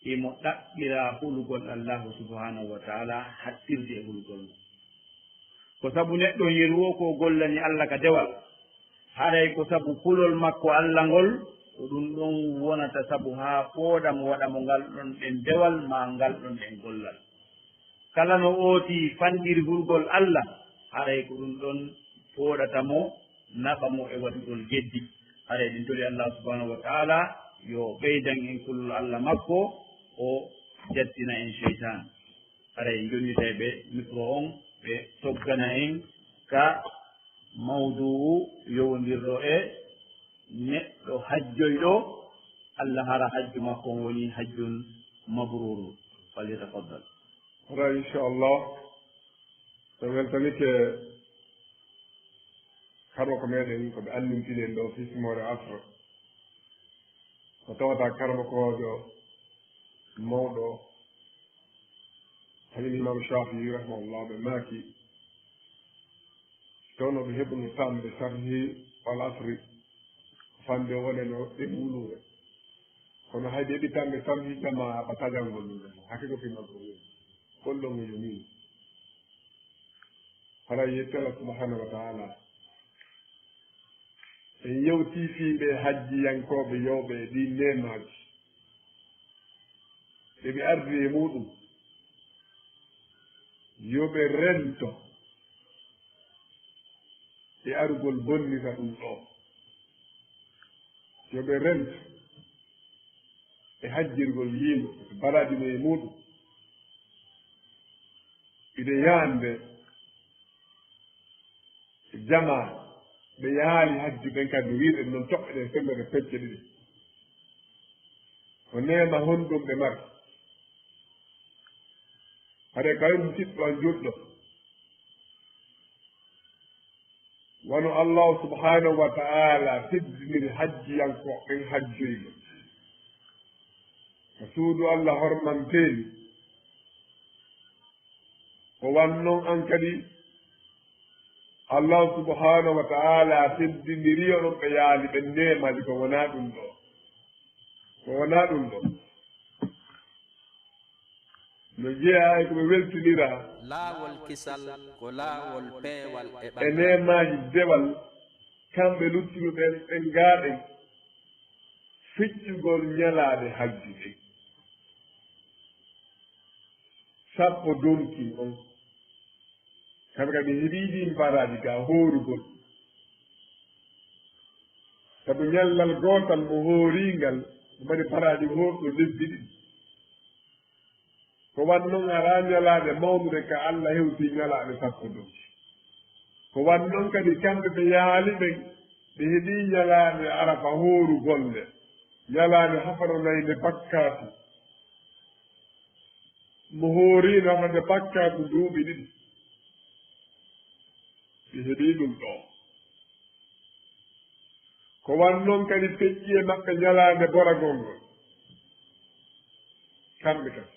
imo ɗaɓɓira hulugol Allahu subhanahu wa ta'ala, hattirde e hulugol mo. Ko sabu neɗɗo on yeru o ko o gollani Allah ka dewal, haray ko sabu kulol makko Allah ngol, ko ɗum ɗon wonata sabu haa fooɗa mo, waɗa mo ngal ɗon ɗen dewal maa ngal ɗon ɗen gollal. Kala no ootii fanɗiri hulgol Allah, haray ko ɗum ɗon fooɗata mo, naɓa mo e waɗugol geddi. Haray ɗin toli Allah subhanahu wa ta'ala yo ɓeydan en kulol Allah makko, o jattina en seytaan. Haray en jonnitay ɓe micro on, ɓe toggana en ka mawdu'u yowondirɗo e neɗɗo hajjoyɗo Allah, hara hajju makko on woni hajjun mabrurun. Falyatafaddal. Hara, inchallah, so weltanike karmoko meɗen, ko ɓe anndintini en ɗo fii simoore asr. Ko tawata karmokoojo mawɗo, Halil Imam Shafi'i rahimahullah, ɓe maaki, tawno ɓe heɓuno tamɓe sarhi al asri, fande wonano ɗe wuluure. Kono hay ɓe heɓi tamɓe sarhi jama ɓa tajangol ɗum ɗon. Hakke ko fii makko woni. Kollon mo yoni. Hara yetti Allah subhanahu wa ta'ala. En yewtii fii ɓe hajjiyankooɓe yewɓe e ɗii neemaaji. Ɓe ɓe ardi e muuɗum. Yo ɓe rento e arugol bonnita ɗum ɗoo. Yo ɓe rento e hajjirgol yiingo, e baraji no e muuɗum. Ɓiɗe yaande jamaa, ɓe yahaali hajju ɓen kadi, no wi'uɗen non, toɓɓe ɗen semmbe pecce ɗiɗi. Ko neema honɗum ɓe mari? Haɗe kala musiɗɗo an julɗo, wano Allahu subhanahu wa ta'ala teddiniri hajjiyankooɓe ɓen hajjoyde ka suudu Allah hormanteedu, Ko wan noon an kadi, Allah subhanahu wa ta'ala teddindiri onon ɓe yaali ɓen neemaaji, ko wonaa ɗum ɗo. Ko wonaa ɗum ɗo. No jeyaa e ko ɓe weltinira. Laawol kisal ko laawol peewal e ɓangal. E neemaaji dewal, kamɓe luttuɓe ɓen, ɓen gaaɗen feccugol ñalaaɗe hajju ɗen. Sappo donki on. Kamɓe kadi heɓii ɗiin baraaji ka hoorugol. Sabu ñallal gootal mo hooringal, mari baraaji hoorɗo lebbi ɗiɗi. Ko wan noon araa ñalaaɗe mawnuɗe ka Allah hewti ñalaaɗe sappo ɗo. Ko wan noon kadi kamɓe ɓe yaali ɓen, ɓe heɓii ñalaaɗe Arafa hoorugol nde, ñalaaɗe hafaranayde bakkaatu. Mo hooriino hafande bakkaatu duuɓi ɗiɗi. Ɓe heɓii ɗum ɗo. Ko wan noon kadi feƴƴi e maɓɓe ñalaande boragol ngol. Kamɓe kadi.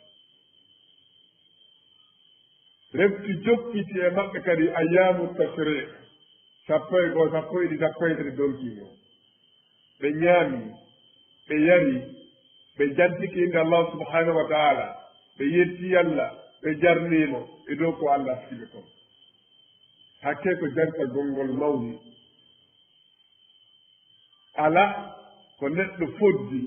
Refti jokkiti e maɓɓe kadi ayyaamu tashriiq. Sappo e goo, sappo e ɗiɗi, sappo e tati donki mo. Ɓe ñaami, ɓe yari, ɓe jantiki innde Allah subhanahu wa ta'ala, ɓe yetti Allah, ɓe jarnii mo e dow ko Allah sigi ɓe kon. Hakkee ko jantagol ngol mawni. Alaa ko neɗɗo foddi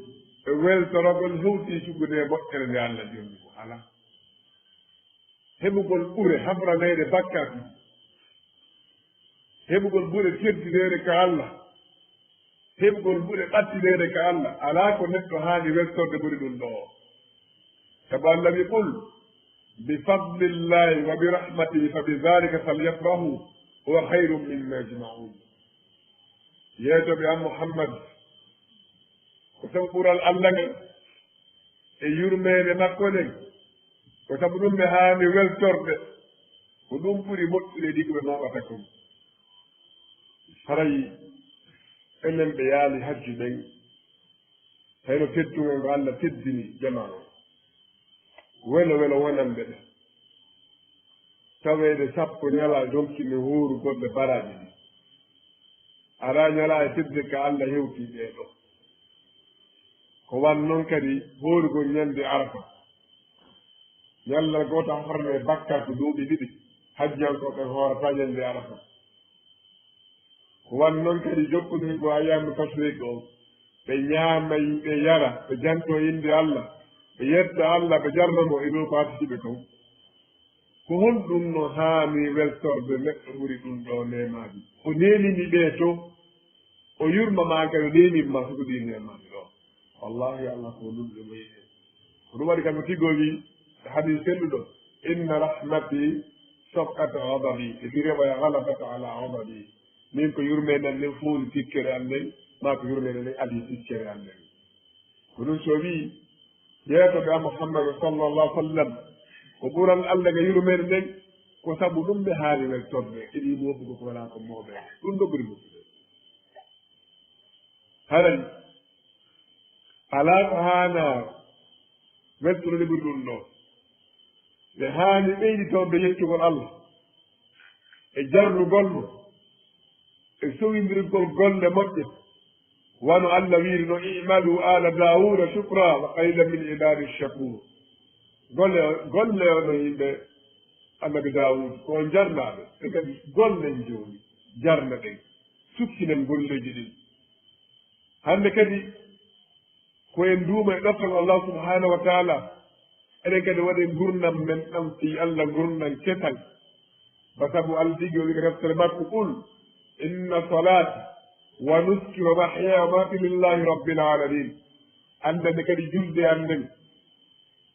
e weltoragol hewti cuɓude e moƴƴere nde Allah jonni mo. Alaa. Heɓugol ɓure hafraneyde bakkaatu, heɓugol ɓure teddineede ka Allah, heɓugol ɓure ɓattineede ka Allah, alaa ko neɗɗo haani weltorde ɓuri ɗum ɗo. Sabu Allah wi, "Qul bi fadlillahi wa bi rahmatihi fa bi dhalika falyafrahu huwa khayrun mimma yajma'un." Yeetooɓe an Muhammad, ko sabu ɓural Allah ngal e yurmeende makko nden, ko sabu ɗum ɓe haani weltorde, ko ɗum ɓuri moƴƴude ɗi ko ɓe mooɓata kon. Haray enen ɓe yaali hajju ɓen, hayno teddungal ngo Allah teddini jamaa on. Welo welo wonande ɓe. Taweede sappo ñalaa donki mi huuru golle baraaji ɗi. Araa ñalaa e tedde ka Allah hewti ɓee ɗoo. Ko wan noon kadi hoorugol ñande Arafa. Ñallal gootal hafrana e bakkaatu duuɓi ɗiɗi. Hajjankooɓe hoorata ñande Arafa. Ko wan noon kadi jokkondirgol ayyaamu tashriiq on. Ɓe ñaama, ɓe yara, ɓe jantoo innde Allah, ɓe yetta Allah, ɓe jarna mo e dow ko artiti ɓe kon. Ko honɗum no haani weltorde neɗɗo ɓuri ɗum ɗoo neemaaji? O neemini ɓee to, o yurma ma kadi, o neemin ma suko ɗi neemaaji ɗoo. Wallahi, Allah ko nulɗo mo yiɗi. Ko ɗum waɗi kam ko tigo wi, e hadiis selluɗo, "Inna rahmati sabaqat ghadabi." E fi riwaya, "Ghalabat ala ghadabi." Min ko yurmeende an nden fooli tikkere an nden, maa ko yurmeende nden adii tikkere an nden. Ko ɗum so wii, yeetooɓe an Muhammad sallallahu alaihi wasallam, ko ɓural Allah ga yurmeende nden, ko sabu ɗum ɓe haani weltorde, eɗi mooɓugo ko walaa ko mooɓe. Ɗum ɗo ɓuri moƴƴude. Haray, alaa ko haana weltude ɓuri ɗum ɗoo. Ɓe haani ɓeyditorde yettugol Allah e jarnugol mo e sowindirgol golle moƴƴe. Wano Allah wiiri no, "I'malu ala Dawuda shukra wa qalilan min ibadi shakur." Golle, golle onon yimɓe Annabi Dawud, ko on jarnaaɓe, ɓe kadi gollen jooni, jarna ɗen, sukkinen golleeji ɗin. Hannde kadi, ko en duuma e ɗoftal Allah subhanahu wa ta'ala, eɗen kadi waɗe ngurndan men ɗan fii Allah, ngurndan kesal. Ba sabu Allah tigi o wi'i ka deftere makko, "Qul inna salati wa nusuki wa mahyaya wa mamati lillahi rabbil alamin." Anndande kadi julde an nden,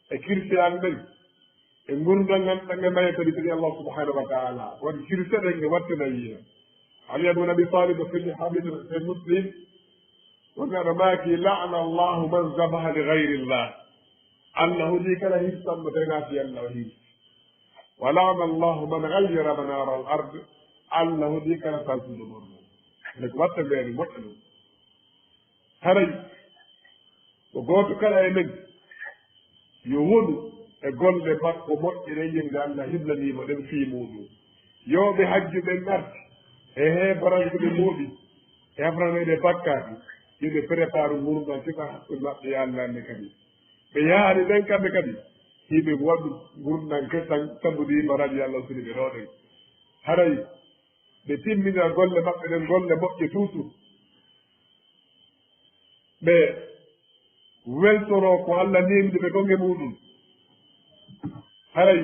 e kirse an ɗen, e ngurndan an ɗan e mayata ɗi kadi Allah subhanahu wa ta'ala. Waɗi kirse ɗen e wattana yiya. Ali ibn Abi Talib o fini hadith fi Muslim, wonnaɗo maaki, "La'ana Allahu man zabaha li ghayri Allah." Allah hudi kala hirsanɗo tena fi Allah o hiri. "Wa la'ana Allahu man ghayyara manara al-ard." Allah hudi kala saltuɗo ɓornal. Ene ko watta mbeeni moƴƴa ɗum. Haray, ko gooto kala e men yo wonu e golle makko moƴƴe ɗe yimɓe Allah hiblaniimo ɗen fii muuɗum. Yo ɓe hajju ɓen arti e heebaranke ɓe mooɓi e hafranayde bakkaaji, yo ɓe préparu ngurndan kesan hakkunde maɓɓe e Allah nde kadi. Ɓe yahaani ɓen kamɓe kadi, hiɓe waɗu ngurndan kesan sabu ɗii baraaji Allah suli ɓe ɗoo ɗen. Haray ɓe timmina golle maɓɓe ɗen, golle moƴƴe tuutu. Ɓe weltoroo ko Allah neemdi ɓe kon e muuɗum. Haray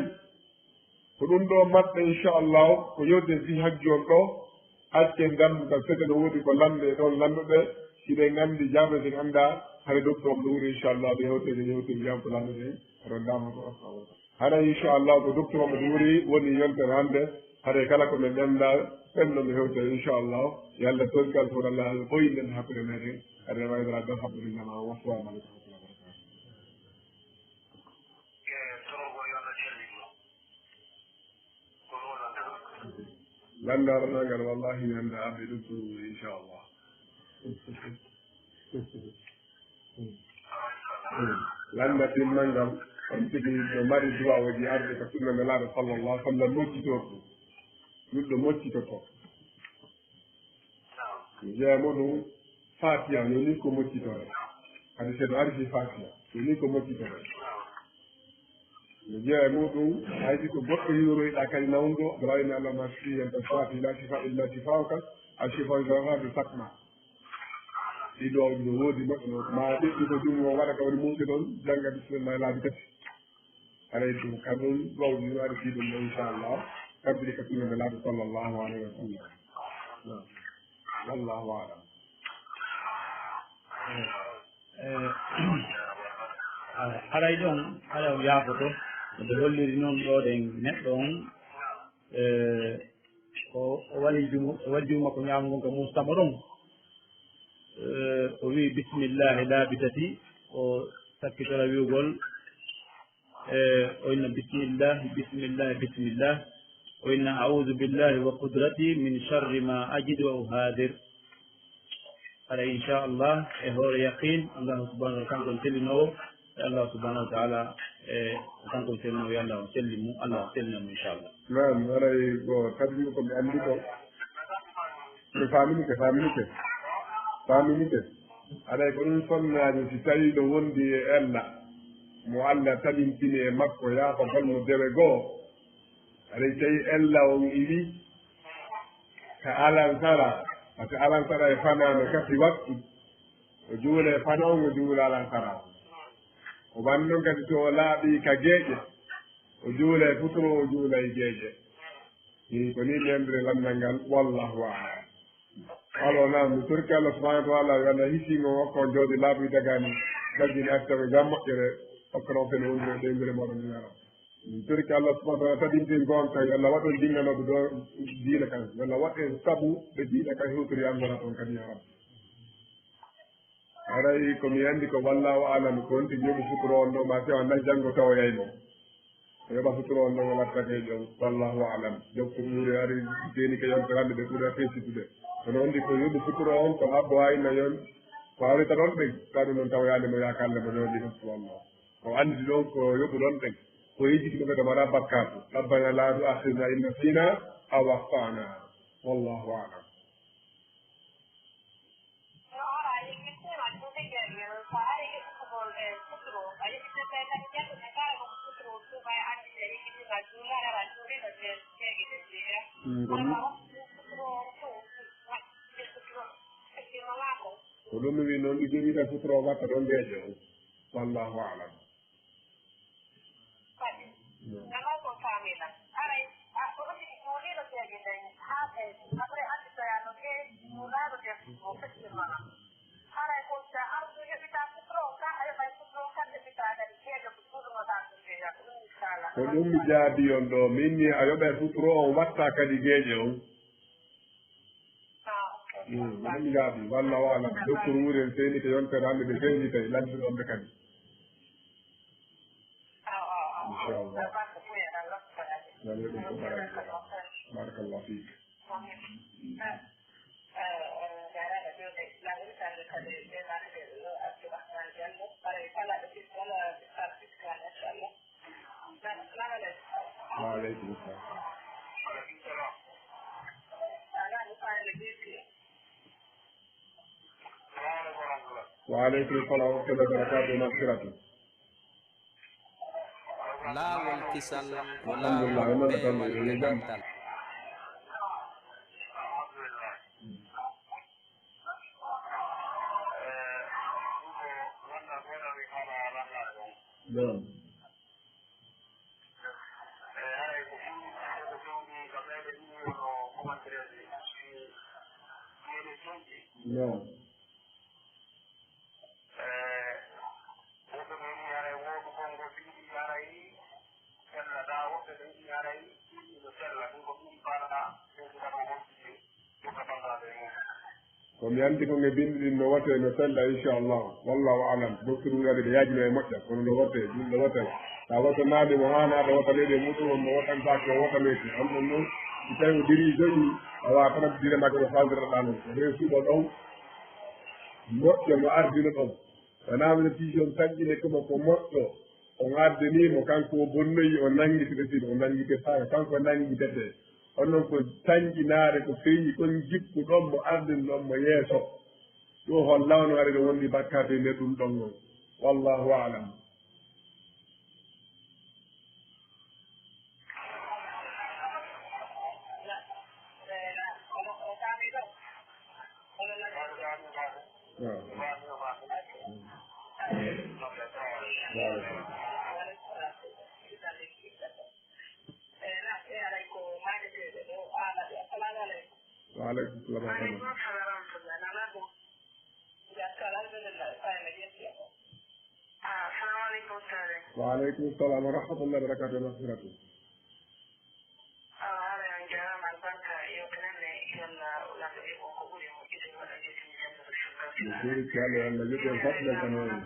ko ɗum ɗoo maɓɓe, inchallahu, ko yewte fii hajju on ɗoo. Accen dammugal sete, no woodi ko lannde ɗon lannduɓe, hiɗen anndi jaabe sen annda. Haray docteur on ɗo wuri, inchallahu, ɓe hewte, ɓe hewte, jam ko lannduɓe. Haray dama ko, assalamu aleykum. Haray, inchallahu, ko docteur on ɗo wuri woni yontere hannde. Haray kala ko men annda, ɓen no ɓe hewte, inchallahu. Yo Allah torgal fof, Allah ɓoynen hakkunde meɗen. Haray waydara ɗon haɓɓude jama. Wassalamu aleykum wa rahmatullahi wa barakatuh. Lanndar nangal, wallahi mi annda arde ɗum ɗum, inchallah. Lannda timmal ngal, on tigi no mari duwawuuji arde ko sunna Nelaaɗo sallallahu alaihi wasallam moccitoo ɗum. Ɗum ɗo moccitotoo. Mi jeyaa mo ɗum Fatiha, no ni ko moccitore. Hadi seeɗa ari fi Fatiha, no ni ko moccitore. Mi jeyaa e muɗum, hay si ko goɗɗo yuuroyɗa kadi nawndo, Ibrahima Allah ma fi, yanta Fatiha, la shifa illa shifauka, a shifa illa bi sakma. Ɗiɗo no woodi moƴƴo, ma ɓiɗɗi ko jungo waɗa ka woni muusi ɗon, janga bismillah laabi tati. Haray ɗum, ka ɗum ɗo, mi waɗi fii ɗum ɗo, inchallah. Kabbiri ka sunnata Nulaaɗo sallallahu alayhi wa sallam. Naam. Wallahu a'lam. Eh, eh, haray ɗon, haray on yaafoto. Nde holliri noon ɗo ɗen neɗɗo on, eh, o, o wali jumo, o wali jumo makko ñaamo ngon ka muustamo ɗon. Eh, o wi'i bismillahi laabi tati, o sakkitora wi'ugol, eh, o inna bismillah, bismillah, bismillah. O inna a'udhu billahi wa qudrati min sharri ma ajidu wa uhadir. Haray, inchallah, e hoore yaqin, Allahu subhanahu wa ta'ala kanko on sellinoowo, e Allah subhanahu wa ta'ala, e kanko on sellinoowo, yo Allah on sellin mo, Allah on sellina mo, inchallah. Naam, haray ko tabitini ko mi anndi ko. Mi faaminike, faaminike, faaminike. Haray ko ɗum sonnaajo, si tawii no wondi e ella, mo Allah tabintini e makko, yaafagol mo dewe goo. Haray tawi ella on iwi ka alansara, parce que alansara e fanaa no kasi waktu, o juula e fanaa on, o juula alansara on. O wanno kadi to o laaɓi ka geeƴe, o juula e futuro, o juula e geeƴe. Ɗum ko ni memre lanndal ngal, wallahu a'lam. Alo, naam, mi torki Allah subhanahu wa ta'ala, yo Allah hisi mo, hokka on jawdi laaɓi dagani, daggini acca mo jam moƴƴere, hokka on fen wonde ɗo ɗeynguure mooɗon, ya Rabbi. Min torike Allah subhanahu wa ta'ala tabintin goonga kan, yo Allah waɗ on jinnganooɓe ɗo diina kan, yo Allah waɗ en sabu ɓe diina kan hewtori anndora toon kadi, ya Rabbi. Haray ko mi anndi ko wallahu a'lam, ko wonti yoɓi suturo on ɗo, ma si o annday janngo tawoyay mo. O yoɓa suturo on ɗo, o latta geeƴo on, wallahu a'lam. Jokku ɓuuri ari, deeni ke yontere hannde ɓe ɓuri a fesitude. Kono on ndi ko yoɓi suturo on, ko habbo ayna yon, ko hawrita ɗon ɓen, kaɗum noon tawoyaade mo yaakalle mo ñoodi ɗum, wallahu. Ko anndi ɗon ko yoɓuɗon ɗen, ko yejjiti ko ɓe ɗo mbaɗa bakkaatu. Rabbana la tu'akhidhna in nasina aw akhtana. Wallahu a'lam. Mm, ko ɗum. Ko ɗum mi wi noon, ɗi jogiiɗa suturo watta ɗon deeƴo. Wallahu a'lam. Ko ɗum mi jaabi on ɗo, min ni a yoɓay suturo on watta kadi geeƴe on. Mm, min jaabi, wallahu a'lam. Docteur Wuren seyni ko yontere hannde ɓe seyni tawi lanndito on ɓe kadi. Inchallah. Waaleykum salam. Barakallahu fiik. Waaleykum salam. Waaleykum salam wa rahmatullahi wa barakatuh. Magfiratu. Laawol kisal ko laawol peewal e dental. Naam. Naam. Ko mi anndi ko nge binndi ɗin no wate no sella, inchallah. Wallahu alam. Bokki ɗum waɗi ɓe yaajino e moƴƴa, kono no wate, ɗum no wate. Sa wata naali mo haana, ɗo wata leydi e muɗum, on no watantaake, o wata leydi. On ɗon noon, si tawi o diri jogi, a wawa tan dire makko no faaldirɗa ɗum. Ko ɗen suɓo ɗon, moƴƴo no ardino ɗon. Wonaa wino piiji on tanƴine kono ko moƴƴo. On ardinii mo, kanko o bonnoyi, o nanngitete, sino o nanngitetaaka, kanko nanngitete. On non ko tanƴinaare, ko feeñi kon jikku ɗon mo ardin ɗon mo yeeso. Ɗum hollawno ari ɗo wondi bakkaatu e nder ɗum ɗon on. Wallahu a'lam. Waaleykum salam wa rahmatullah. Waaleykum salam wa rahmatullahi wa barakatuh. Magfiratu. Awa, haray on jaaraama, albarka yewtere nde, yalla lamɗo e on ko ɓuri moƴƴude, waɗa yeeso mi jannata firdaws. Mi juurike Allah, Allah yoɓi en fof nde tan woni.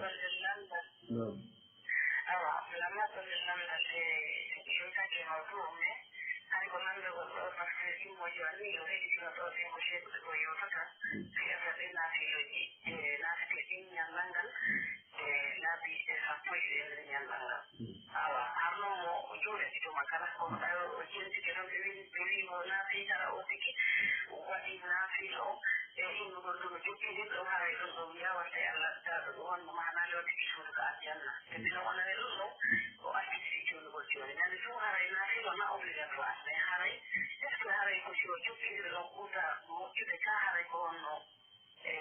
Naam. Awa, mi lamma ɗo nder lamndal e yewtaki e mawdu o, mais hay ko nanndagol ɗo, parce que ɗum mo joni o heɗitino ɗo, ɓe ko heɗuɓe ko yewtata, fiyata ɓe naafilooji, e naafile ɗin ñallal ngal, e laabi e sappo e ɗiɗi e nder ñallal ngal. Awa, harno mo o juula e tuma kala, kono ɓay o jentike ɗon, ɓe wini, ɓe wii mo naafii hara o tigi waɗi naafii o, e innugol ɗum o jokkindin ɗum, haray ɗum ɗo wiya watta e Allah, ta ɗum honno maanaa yo tigi suudu ka aljanna. E bino wonane ɗum ɗo, o acciti juulugol jooni. Ñande fuu haray naafii o na obligatoire, mais haray, est-ce que haray ko si o jokkindiri ɗon ɓurta moƴƴude ka, haray ko honno? E,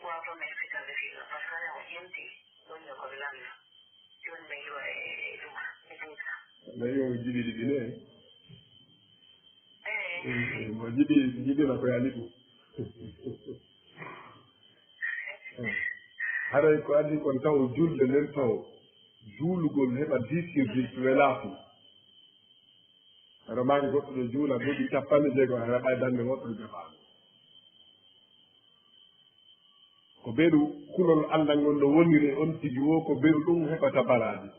waaw, ɗon mi ekkital ɓe fii ɗon, parce que o ƴenti, ɗon yo ko ɓe lanna. Jooni mi iwa e ɗum, e ɗum. Nayi o jiɗi ɗiɗi ne? Eh. Eh, mo jiɗi, jiɗi na ko yaali ɗum. Haray ko adii kon taw julde nden taw, juulugol heɓa dix sur dix welaa fuu. Aɗa maaki goɗɗo ɗo juula duuɓi capanɗe jeego, aɗa heɓa dannde woɗɗo jaɓaano. Ko beru kulol Allah ngol no woniri e on tigi woo, ko beru ɗum heɓata baraaji.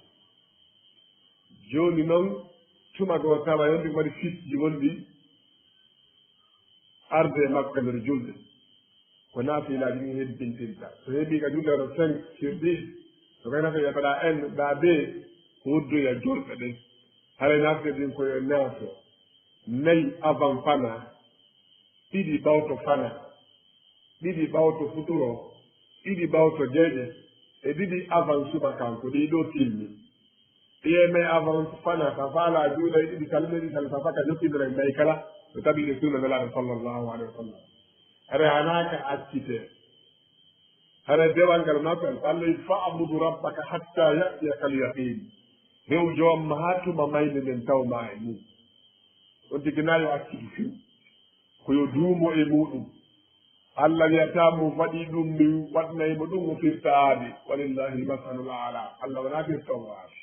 Jooni noon, tuma goo tawa on tigi waɗi fiisji wonɗi arde e makko ka nder julde. Ko naafilaaji ɗin hebbintinta. So heɓii ka julde ɗo cinq sur dix, so kay nafa yaɓaɗaa en, ɗaa bee, ko woddoya julɓe ɗen. Haray naafila ɗin ko yo naafo. Nayi avant fana, ɗiɗi ɓawto fana, ɗiɗi ɓawto futuro, ɗiɗi ɓawto geeƴe, e ɗiɗi avant subaka, ko ɗii ɗoo timmi. Ɗiye nayi avant fana, ka faalaa juula e ɗiɗi, salmini, sal safaka, jokkindira e nayi kala, no tawi e sunna Nelaaɗo sallallahu alaihi wa sallam. Haray hanaa ka accitee. Haray dewal ngal makko, Allah wi, "Fa'budu rabbaka hatta ya'tiyakal yaqin." Rew Joom ma haa tuma maayde nden taw ma e mum. On tigi na yo accitu few. Ko yo duumo e muɗum. Allah wi'ataa mo waɗi ɗum, mi waɗnay mo ɗum, o firta aade. Walillahi l-masalul a'la. Allah wonaa firtoowo aade.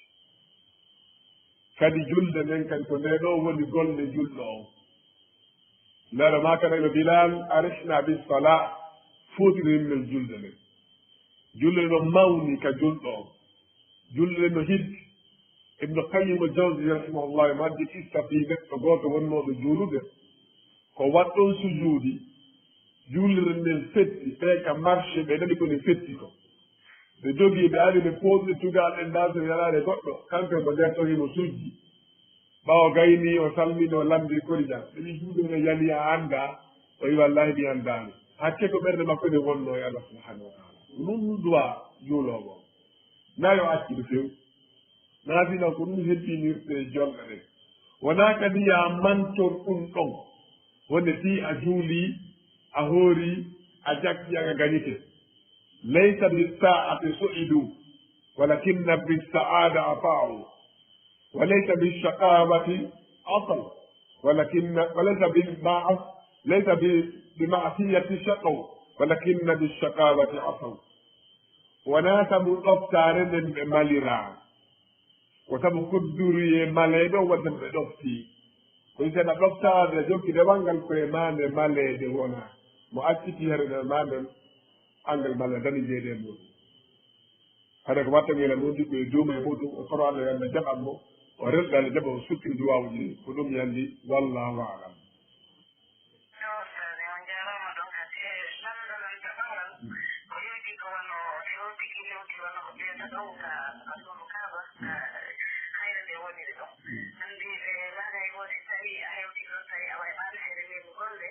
Kadi julde nden kadi ko nde ɗo woni golle julɗo on. Nelaɗo maaka no Bilal, "Arihna bis sala." Fotini yimɓe julde nden. Julde no mawni ka julɗo on. Julde no hiddi. Ibnu Qayyim al-Jawzi rahimahullah, o addi qissa fii neɗɗo gooto wonnooɗo juulude. Ko waɗɗon sujuudi, juulirde nden fetti, ɓe ka marché, ɓe nani ko ne fetti ko. Ɓe jogii, ɓe ari, ɓe pooɗi tugal ɗen, ndaa so yaraade goɗɗo, kanko mo nder tawi mo sujji. Ɓawo gayni o salmini o lambi korijan. Ɓe wi juuɗe no yani a annda? O wi wallahi mi anndaani. Hakke ko ɓernde makko nde wonno e Allah subhanahu wa taala. Ɗum duwa juuloowo. Na yo accu ɗo few. Na fina ko ɗum hebbinirte jonɗe ɗen. Wona kadi ya mantor ɗum ɗon. Wonde si a juuli, a hoori, a jaggi, a gañike. Laysa bis sa'ati su'idu, walakinna bis sa'ada ata'u. وليس بالشقاوة عصوا، ولكن، وليس بالمعص-، ليس ب-، بمعصية شقوا، ولكن بالشقاوة عصوا. Wonaa sabu ɗoftaare nden ɓe maliraa, ko sabu kudduruyee maleeɓe on waɗi sabu ɓe ɗoftii. Ko wi seeɗa ɗoftaare jokki dewal ngal ko e maande maleede wonaa. Mo acciti hare nden maande, angal maleede dani jeede e muɗum. Hade ko watta ngel e mundi ko e duuma e muɗum, o soro Allah yo Allah jaɓan mo, o rewɗa Allah jaɓa o sukkin duwawuji ɗi, ko ɗum yandi, wallahu alam. Yo, Ustaz, on jaaraama ɗon kadi. E, lamndal am ɗiɗaɓal, ko yowiti ko wano, yowiti, yowiti wano ko ɓeeta ɗon ka, ka suudu Kaaba, ka hayre nde woniri ɗon. Anndi, e, laana e woodi tawi a hewti ɗon, tawi a waɗi ɓaade feere weeɓugol nde,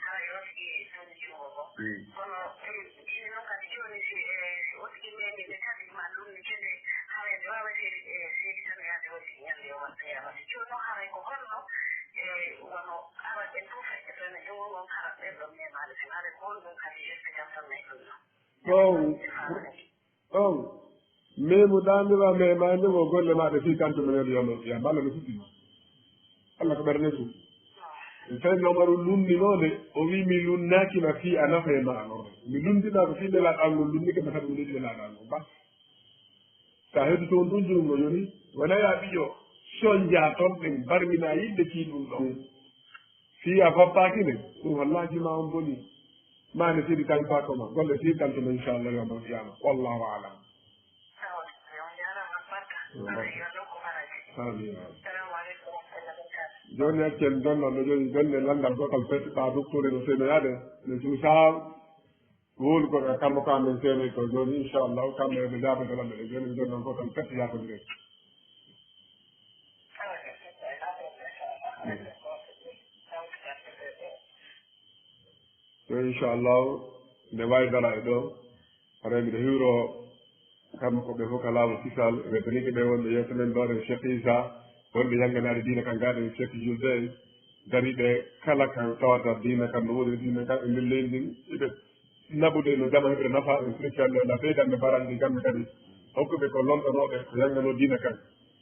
hara yowti ɗon junngo ko. Kono, mm, ine noon kadi jooni si, e, si o tigi meemi nde kadi ma ɗum ne kede, hara nde waawete, e, seedi tan yaade o tigi ñande yowmal qiyamati. Jooni noon haray ko holno, e, wano awa ɓe fof e ɓen e junngo ngon hara ɓen ɗon meemaade sen, haray ko honɗum kadi yetto jam tan e ɗum ɗon? Ɗon, ɗon, meemu daande ma meemaande ngo golle maaɗa fii kanto men yeru yowmal qiyama, Allah no fuɗɗi ma. Allah ko ɓernde ɗum. Tawi Omaru lunninoonde, o wii mi lunnaaki ma fii a nafa e ma a lorra. Mi lunndinaa ko fii nelaaɗo an ngol lunnike ma sabu mi neli nelaaɗo an ngol. Bas. Sa heddii toon ɗum junngo yoni, wona ya ɓiyo, sonjaa toon ɗen, barminaa yiɗde fii ɗum ɗon. Fii a foppaaki ne, ɗum wallaahi ma on boni. Ma ne sidi tan faako ma, golle sidi tan tuma inchallah yowmal qiyama. Wallahu alam. Amin. Jooni accen donno no jooni jonne lanndal gotal feti ɓa docteur no senoyaade no suusa wowlugo e kammo ko amen senoyto jooni inchallah kamɓe ɓe jaabata lamɓe ɗe jooni mi donno gotal feti yaakondire. Yo inchallahu nde wawi dara e ɗo. Haray miɗo hiwro kamɓe ko ɓe fof ka laamu kisal, ɓe daniɓe ɓe wonɓe yeeso men ɗo, ɗen Cheikh Issa, wonɓe yannganaade diina kan, gaaɗen Cheikh Julde en, dariɓe kala kan tawata diina kan no woni diina kan e ndin leydi ndin, iɓe naɓude no jama heɓre nafa, en pirki Allah, Allah ɓeydanɓe baranɗi kamɓe kadi, hokkuɓe ko lonɗonooɓe, ko yannganoo diina kan.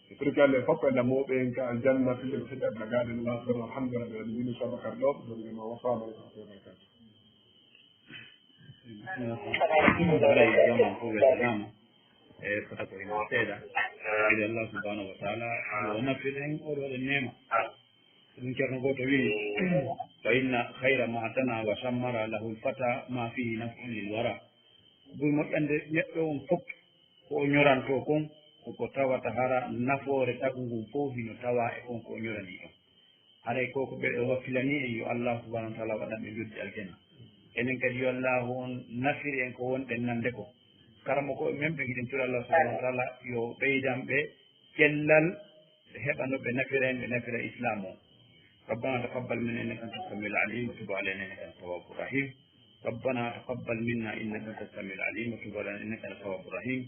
E pirki Allah fof ko Allah mooɓe en ka aljanna, fille ko fedde Allah gaaɗen, Allah subhanahu wa ta'ala, alhamdulillah, min Abubakar ɗo, ɗon e ma, wassalamu aleykum wa rahmatullahi wa barakatuh. Haray jam on fof weltanaama e fota ko ina seeɗa. Ede Allah subhanahu wa ta'ala, yo naffir en, oɗo waɗen neema. Ɗum Ceerno gooto wiyi, فإن خير ما تنا وشمر له الفتى ما فيه نفع للورى. Ɓuri moƴƴande neɗɗo on fof ko o ñorantoo kon, ko ko tawata hara nafoore tagu ngun fof hino tawaa e kon ko o ñoranii on. Haray ko ko ɓe o wakkilanii en, yo Allah subhanahu wa ta'ala waɗan ɓe joddi aljanna. Enen kadi yo Allah on nafir en ko wonɗen nande ko. Karamoko men ɓe hiɗen tura Allah subhanahu wa ta'ala yo ɓeydan ɓe cellal ɓe heɓa no ɓe nafira en, ɓe nafira Islam o. ربنا تقبل منا إنك أنت السميع العليم وتب علينا إنك أنت التواب الرحيم. ربنا تقبل منا إنك أنت السميع العليم وتب علينا إنك أنت التواب الرحيم.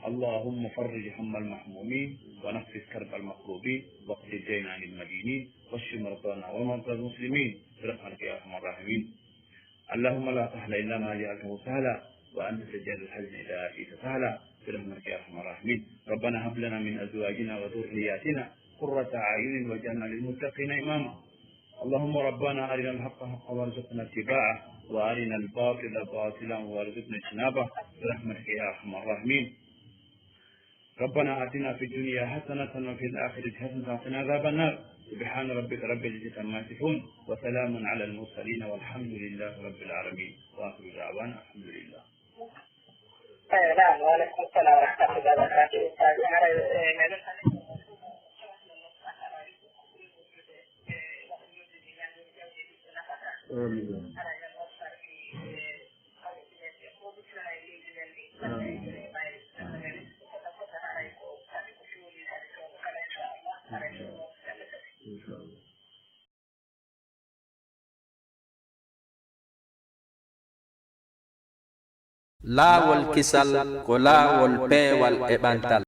اللهم فرج هم المهمومين ونفس كرب المكروبين واقض الدين عن المدينين واشف مرضانا ومرضى المسلمين برحمتك يا أرحم الراحمين. اللهم لا سهل إلا ما جعلته سهلا وأنت تجعل الحزن إذا شئت سهلا برحمتك يا أرحم الراحمين. ربنا هب لنا من أزواجنا وذرياتنا قرة أعين واجعلنا للمتقين إماما. اللهم ربنا أرنا الحق حقا وارزقنا اتباعه وأرنا الباطل باطلا وارزقنا اجتنابه برحمتك يا أرحم الراحمين. ربنا آتنا في الدنيا حسنة وفي الآخرة حسنة وقنا عذاب النار. سبحان ربك رب العزة عما يصفون وسلام على المرسلين والحمد لله رب العالمين. وآخر دعوانا الحمد لله. Eh, naam, wa aleykum salam wa rahmatullahi wa barakatuh. Ustaz, haray, eh, meɗen Amin. Amin. Laawol kisal ko laawol peewal e ɓantal.